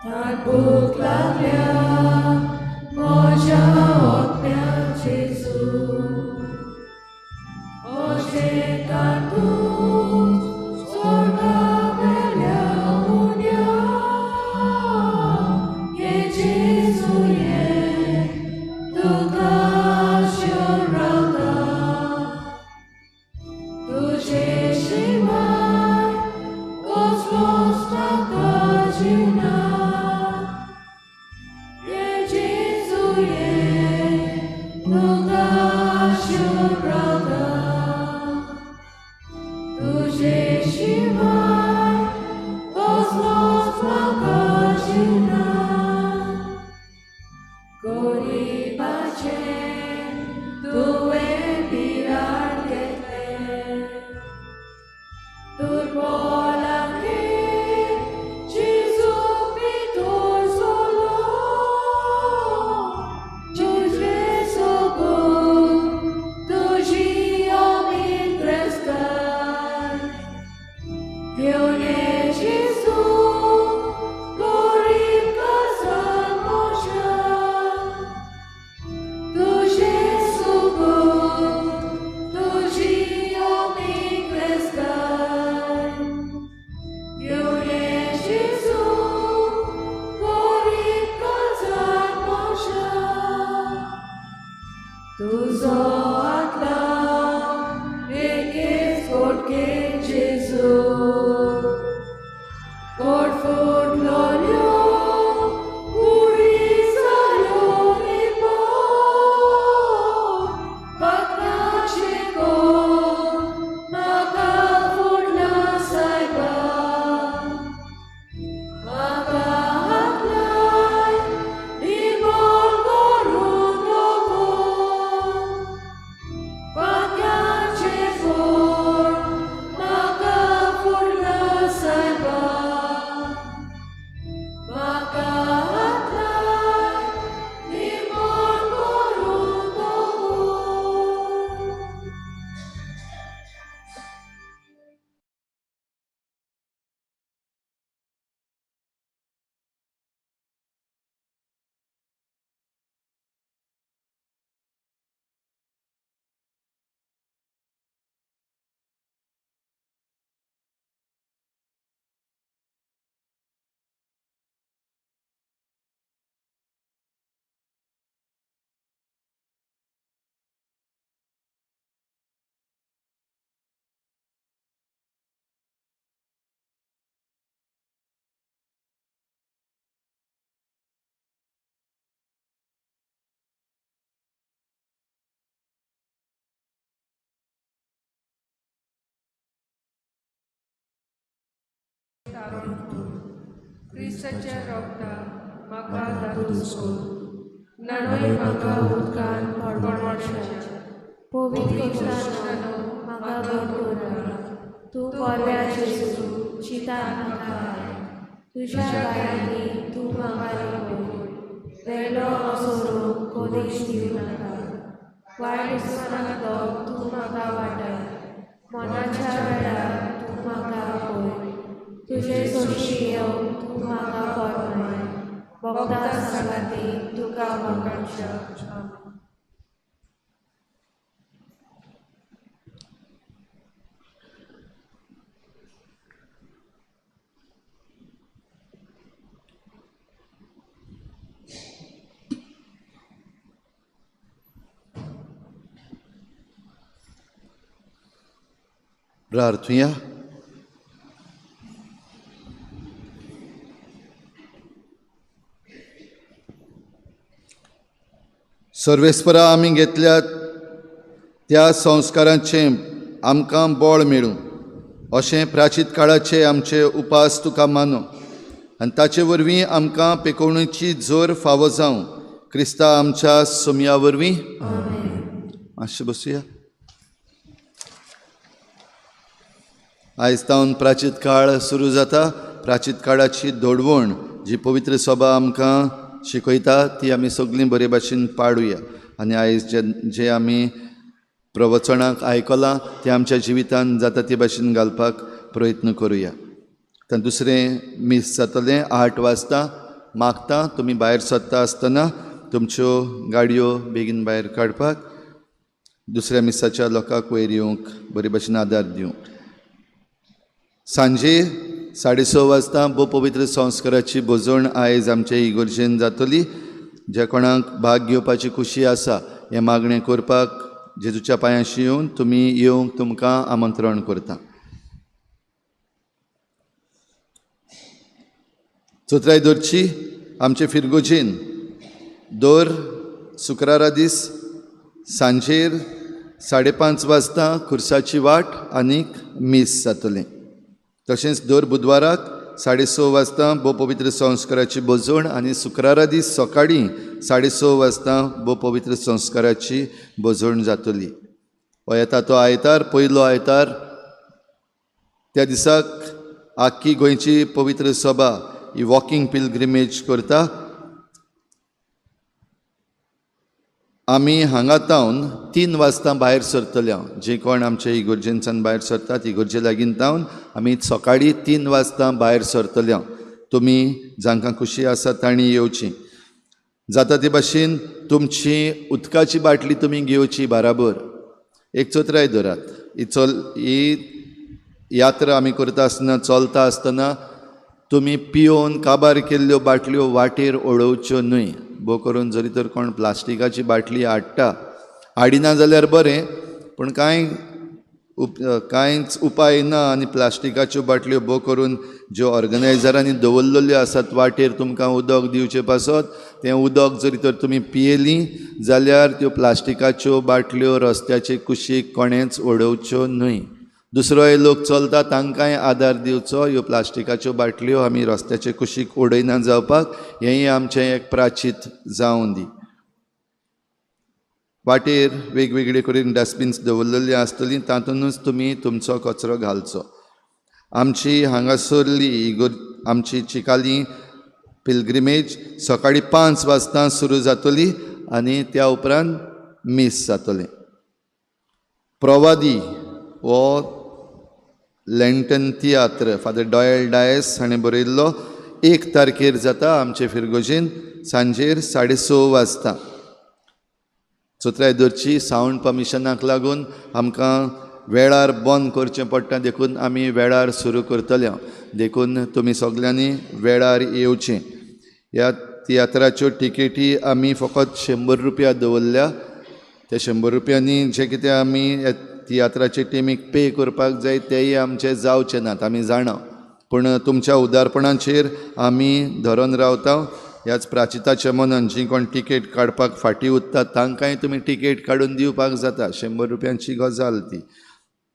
ताट भूक लागल्या म्हज्या आत्म्याक जेजू अशें तातूंत स्वर्गा वेल्या उण्या ये जेजू ये तुका आशेवन रावता तुजे शिवाय कसलोच नाका जिवना ये जेजू ये तुका तारण कर. क्रिस्ताच्या रोगता म्हाका दादोस कर. न्हाणय म्हाका उदकान पडवळच्या. पवित्र इश्टानो म्हाका घट करनाका. तूं बऱ्या जेजू चिंतान म्हाका आय. तुज्या गायांनी तूं म्हाका लिपय. वेलो असो कोदेश दिवं नाका. वायट दुस्मानांतलो तूं म्हाका वाटाय. मनाच्या वेळार तूं म्हाका आपय. तुजे सोशी येवन तूं म्हाका फर्माय. भोगता सांगाती तुका वांगडच्या. प्रार्थुया. सर्वेस्परा आमी घेतल्या त्या संस्कारांचें आमकां बळ मेळूं अशें प्राचीत काळाचे आमचे उपास तुका मानू आनी ताचे वरवीं आमकां पेकोवणेची जोर फावो जावं क्रिस्ता आमच्या सोमया वरवीं. मातशें बसुया. आयज तावन प्राचीत काळ सुरू जाता. प्राचीत काळाची दोडवण जी पवित्र सभा आमकां शिकयता ती आमी सगळीं बरे भाशेन पाडुया आनी आयज जे जे आमी प्रवचनाक आयकलां तें आमच्या जिवितान जाता ते भाशेन घालपाक प्रयत्न करुया. आतां दुसरें मीस जातलें 8 वाजता. मागता तुमी भायर सरता आसतना तुमच्यो गाडयो बेगीन भायर काडपाक, दुसऱ्या मिसाच्या लोकांक वयर येवंक बरे भाशेन आदार दिवंक. सांजे 6:30 वाजता भोव पवित्र संस्काराची भोजण आयज आमचे इगर्जेन जातली. ज्या कोणाक भाग घेवपाची खुशी आसा हें मागणें करपाक जेजूच्या पांयांशी येवन तुमी येवंक तुमकां आमंत्रण करता. चौथराय दरची आमचे फिरगोजेन दर शुक्रारा दीस सांजेर 5:30 वाजता खुर्साची वाट आनीक मीस जातलें. तशेंच दर बुधवाराक 6:30 वाजता भोव पवित्र संस्काराची भोजण आनी शुक्रारा दीस सकाळीं 6:30 वाजता भोव पवित्र संस्काराची भोजण जातली. हो येता तो आयतार, पयलो आयतार, त्या दिसाक आख्खी गोंयची पवित्र सभा ही वॉकिंग पिलग्रिमेज करता. आमी हांगा तावन 3 वाजता भायर सरतले. जे कोण आमचे इगर्जेनच्यान भायर सरतात इगर्जे लागीं तावन आमी सकाळीं 3 वाजता भायर सरतले. तुमी जांकां खुशी आसा तांणी येवची. जाता ते भाशेन तुमची उदकाची बाटली तुमी घेवची बराबर. एक चोत्राय धरात, ही यात्रा आमी करता आसतना चलता आसतना तुमी पियोवन काबार केल्ल्यो बाटल्यो वाटेर उडोवच्यो न्हय. भोव करून जरी तर कोण प्लास्टिकाची बाटली हाडटा, हाडिना जाल्यार बरें, पूण कांयच उपाय ना आनी प्लास्टिकाच्यो बाटल्यो भोव करून ज्यो ऑर्गनायजरांनी दवरलेल्यो आसात वाटेर तुमकां उदक दिवचे पासत, तें उदक जरी तर तुमी पियेलीं जाल्यार त्यो प्लास्टिकाच्यो बाटल्यो रस्त्याचे कुशीक कोणेंच उडोवच्यो न्हय. दुसरोय लोक चलता तांकांय आदार दिवचो. ह्यो प्लास्टिकाच्यो बाटल्यो आमी रस्त्याचे कुशीक उडयना जावपाक हेंय आमचें एक प्राचीत जावं दी. वाटेर वेगवेगळे कडेन डस्टबीन्स दवरलेली आसतली, तातूंतच तुमी तुमचो कचरो घालचो. आमची हांगासरली आमची चिकाली पिलग्रिमेज सकाळीं 5 वाजता सुरू जातली आनी त्या उपरांत मीस जातलें. प्रवादी हो लँटन तियात्र फादर डॉयल डायस हाणें बरयल्लो 1 तारखेर जाता आमचे फिरगोजेन सांजेर 6:30 वाजता. चौथराय दरची सावंड परमिशनाक लागून आमकां वेळार बंद करचें पडटा, देखून आमी वेळार सुरू करतले. देखून तुमी सगल्यांनी वेळार येवचें. ह्या तियात्राच्यो टिकेटी आमी फकत 100 रुपया दवरल्या. त्या 100 रुपयांनी जें कितें आमी तियात्राचे टिमीक पे करपाक जाय तेय आमचे जावचे नात, आमी जाणा, पूण तुमच्या उदारपणाचेर आमी धरून रावता. ह्याच प्राचिताच्या मनान जी कोण टिकेट काडपाक फाटीं उरतात तांकांय तुमी टिकेट काडून दिवपाक जाता. 100 रुपयांची गजाल ती.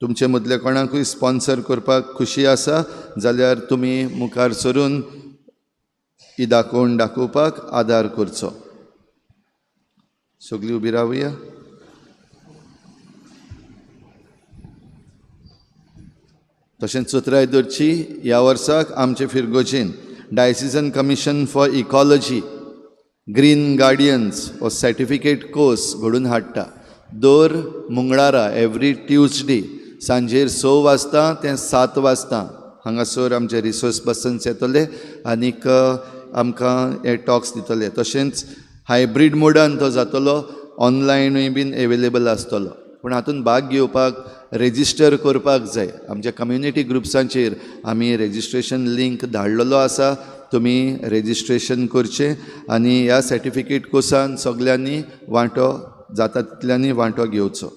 तुमचे मदले कोणाकूय स्पॉन्सर करपाक खुशी आसा जाल्यार तुमी मुखार सरून ही दाखोवन दाखोवपाक आदार करचो. सगळीं उबी रावया. तशेंच चतुराय दवरची ह्या वर्साक आमचे फिरगोजेन diocesan commission for ecology green guardians हो सर्टिफिकेट कोर्स घडून हाडटा. दर मंगळारा एवरी ट्युजडे सांजेर 6 वाजता ते 7 वाजता हांगासर आमचे रिसोर्स पर्सन्स येतले आनीक आमकां हे टॉक्स दितले. तशेंच हायब्रीड मोडान तो जातलो, ऑनलायनूय बीन एवेलेबल आसतलो. पूण हातूंत भाग घेवपाक रेजिस्टर करपाक जाय. आमच्या कम्युनिटी ग्रुप्सांचेर आमी रेजिस्ट्रेशन लिंक धाडलेलो आसा, तुमी रेजिस्ट्रेशन करचें आनी ह्या सर्टिफिकेट कोर्सान सगल्यांनी वांटो जाता तितल्यांनी वांटो घेवचो.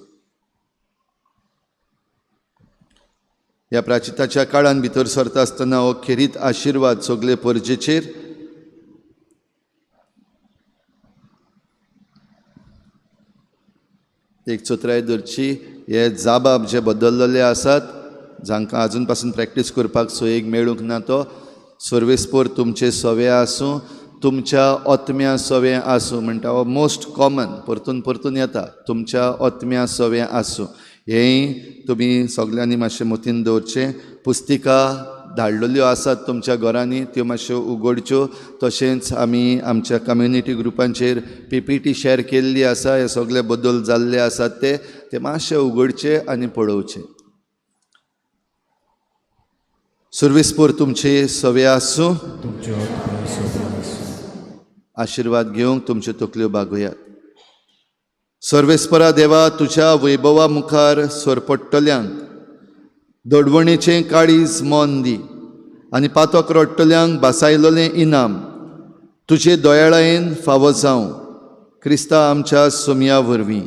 ह्या प्राचिताच्या काळान भितर सरता आसतना हो खेरीत आशिर्वाद सगळे परजेचेर एक चतुराय दवरची. हे जाबाब जे बदललेले आसात जांकां आजून पासून प्रॅक्टीस करपाक सोयीक मेळूंक ना तो सर्वेस्पोर तुमचे सवे आसूं, तुमच्या आत्म्या सवे आसूं म्हणटा हो मोस्ट कॉमन परतून परतून येता, तुमच्या आत्म्या सवे आसूं. हेंय तुमी सगल्यांनी मातशें मतीन दवरचें. पुस्तिका धाडलेल्यो आसात तुमच्या घरांनी त्यो मातश्यो उगडच्यो. तशेंच आमी आमच्या कम्युनिटी ग्रुपांचेर PPT share केल्ली आसा. हे सगळे बदल जाल्ले आसात ते ते मातशे उगडचे आनी पळोवचे. सर्वेस्पोर तुमचे सवे आसूं, आशिर्वाद घेवंक तुमच्यो तकल्यो बागोयात. सर्वेस्परा देवा, तुज्या वैभवा मुखार सरपडटल्यांक दडवणेचें काळीज मन दी आनी पातक रडटल्यांक बासायलोलें इनाम तुजे दयाळायेन फावो जावं, क्रिस्ता आमच्या सोमया वरवीं.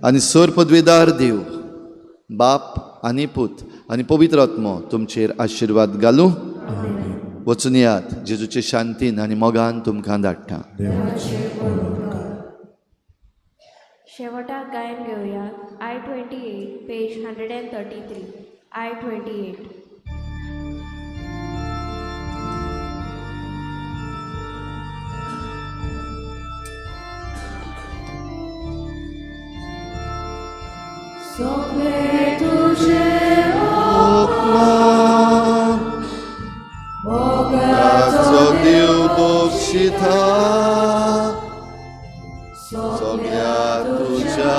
आनी सर पदवेदार देव बाप आनी पूत आनी पवित्र आत्मो तुमचेर आशिर्वाद घालूं. वचून यात, जेजूचे शांतीन आनी मोगान तुमकां धाडटा. शेवटाक गायन घेवया. I-28 page 133. I-28. सगळे तुझे उपकार, मोगाचो देव बक्षिता सगळ्या तुझ्या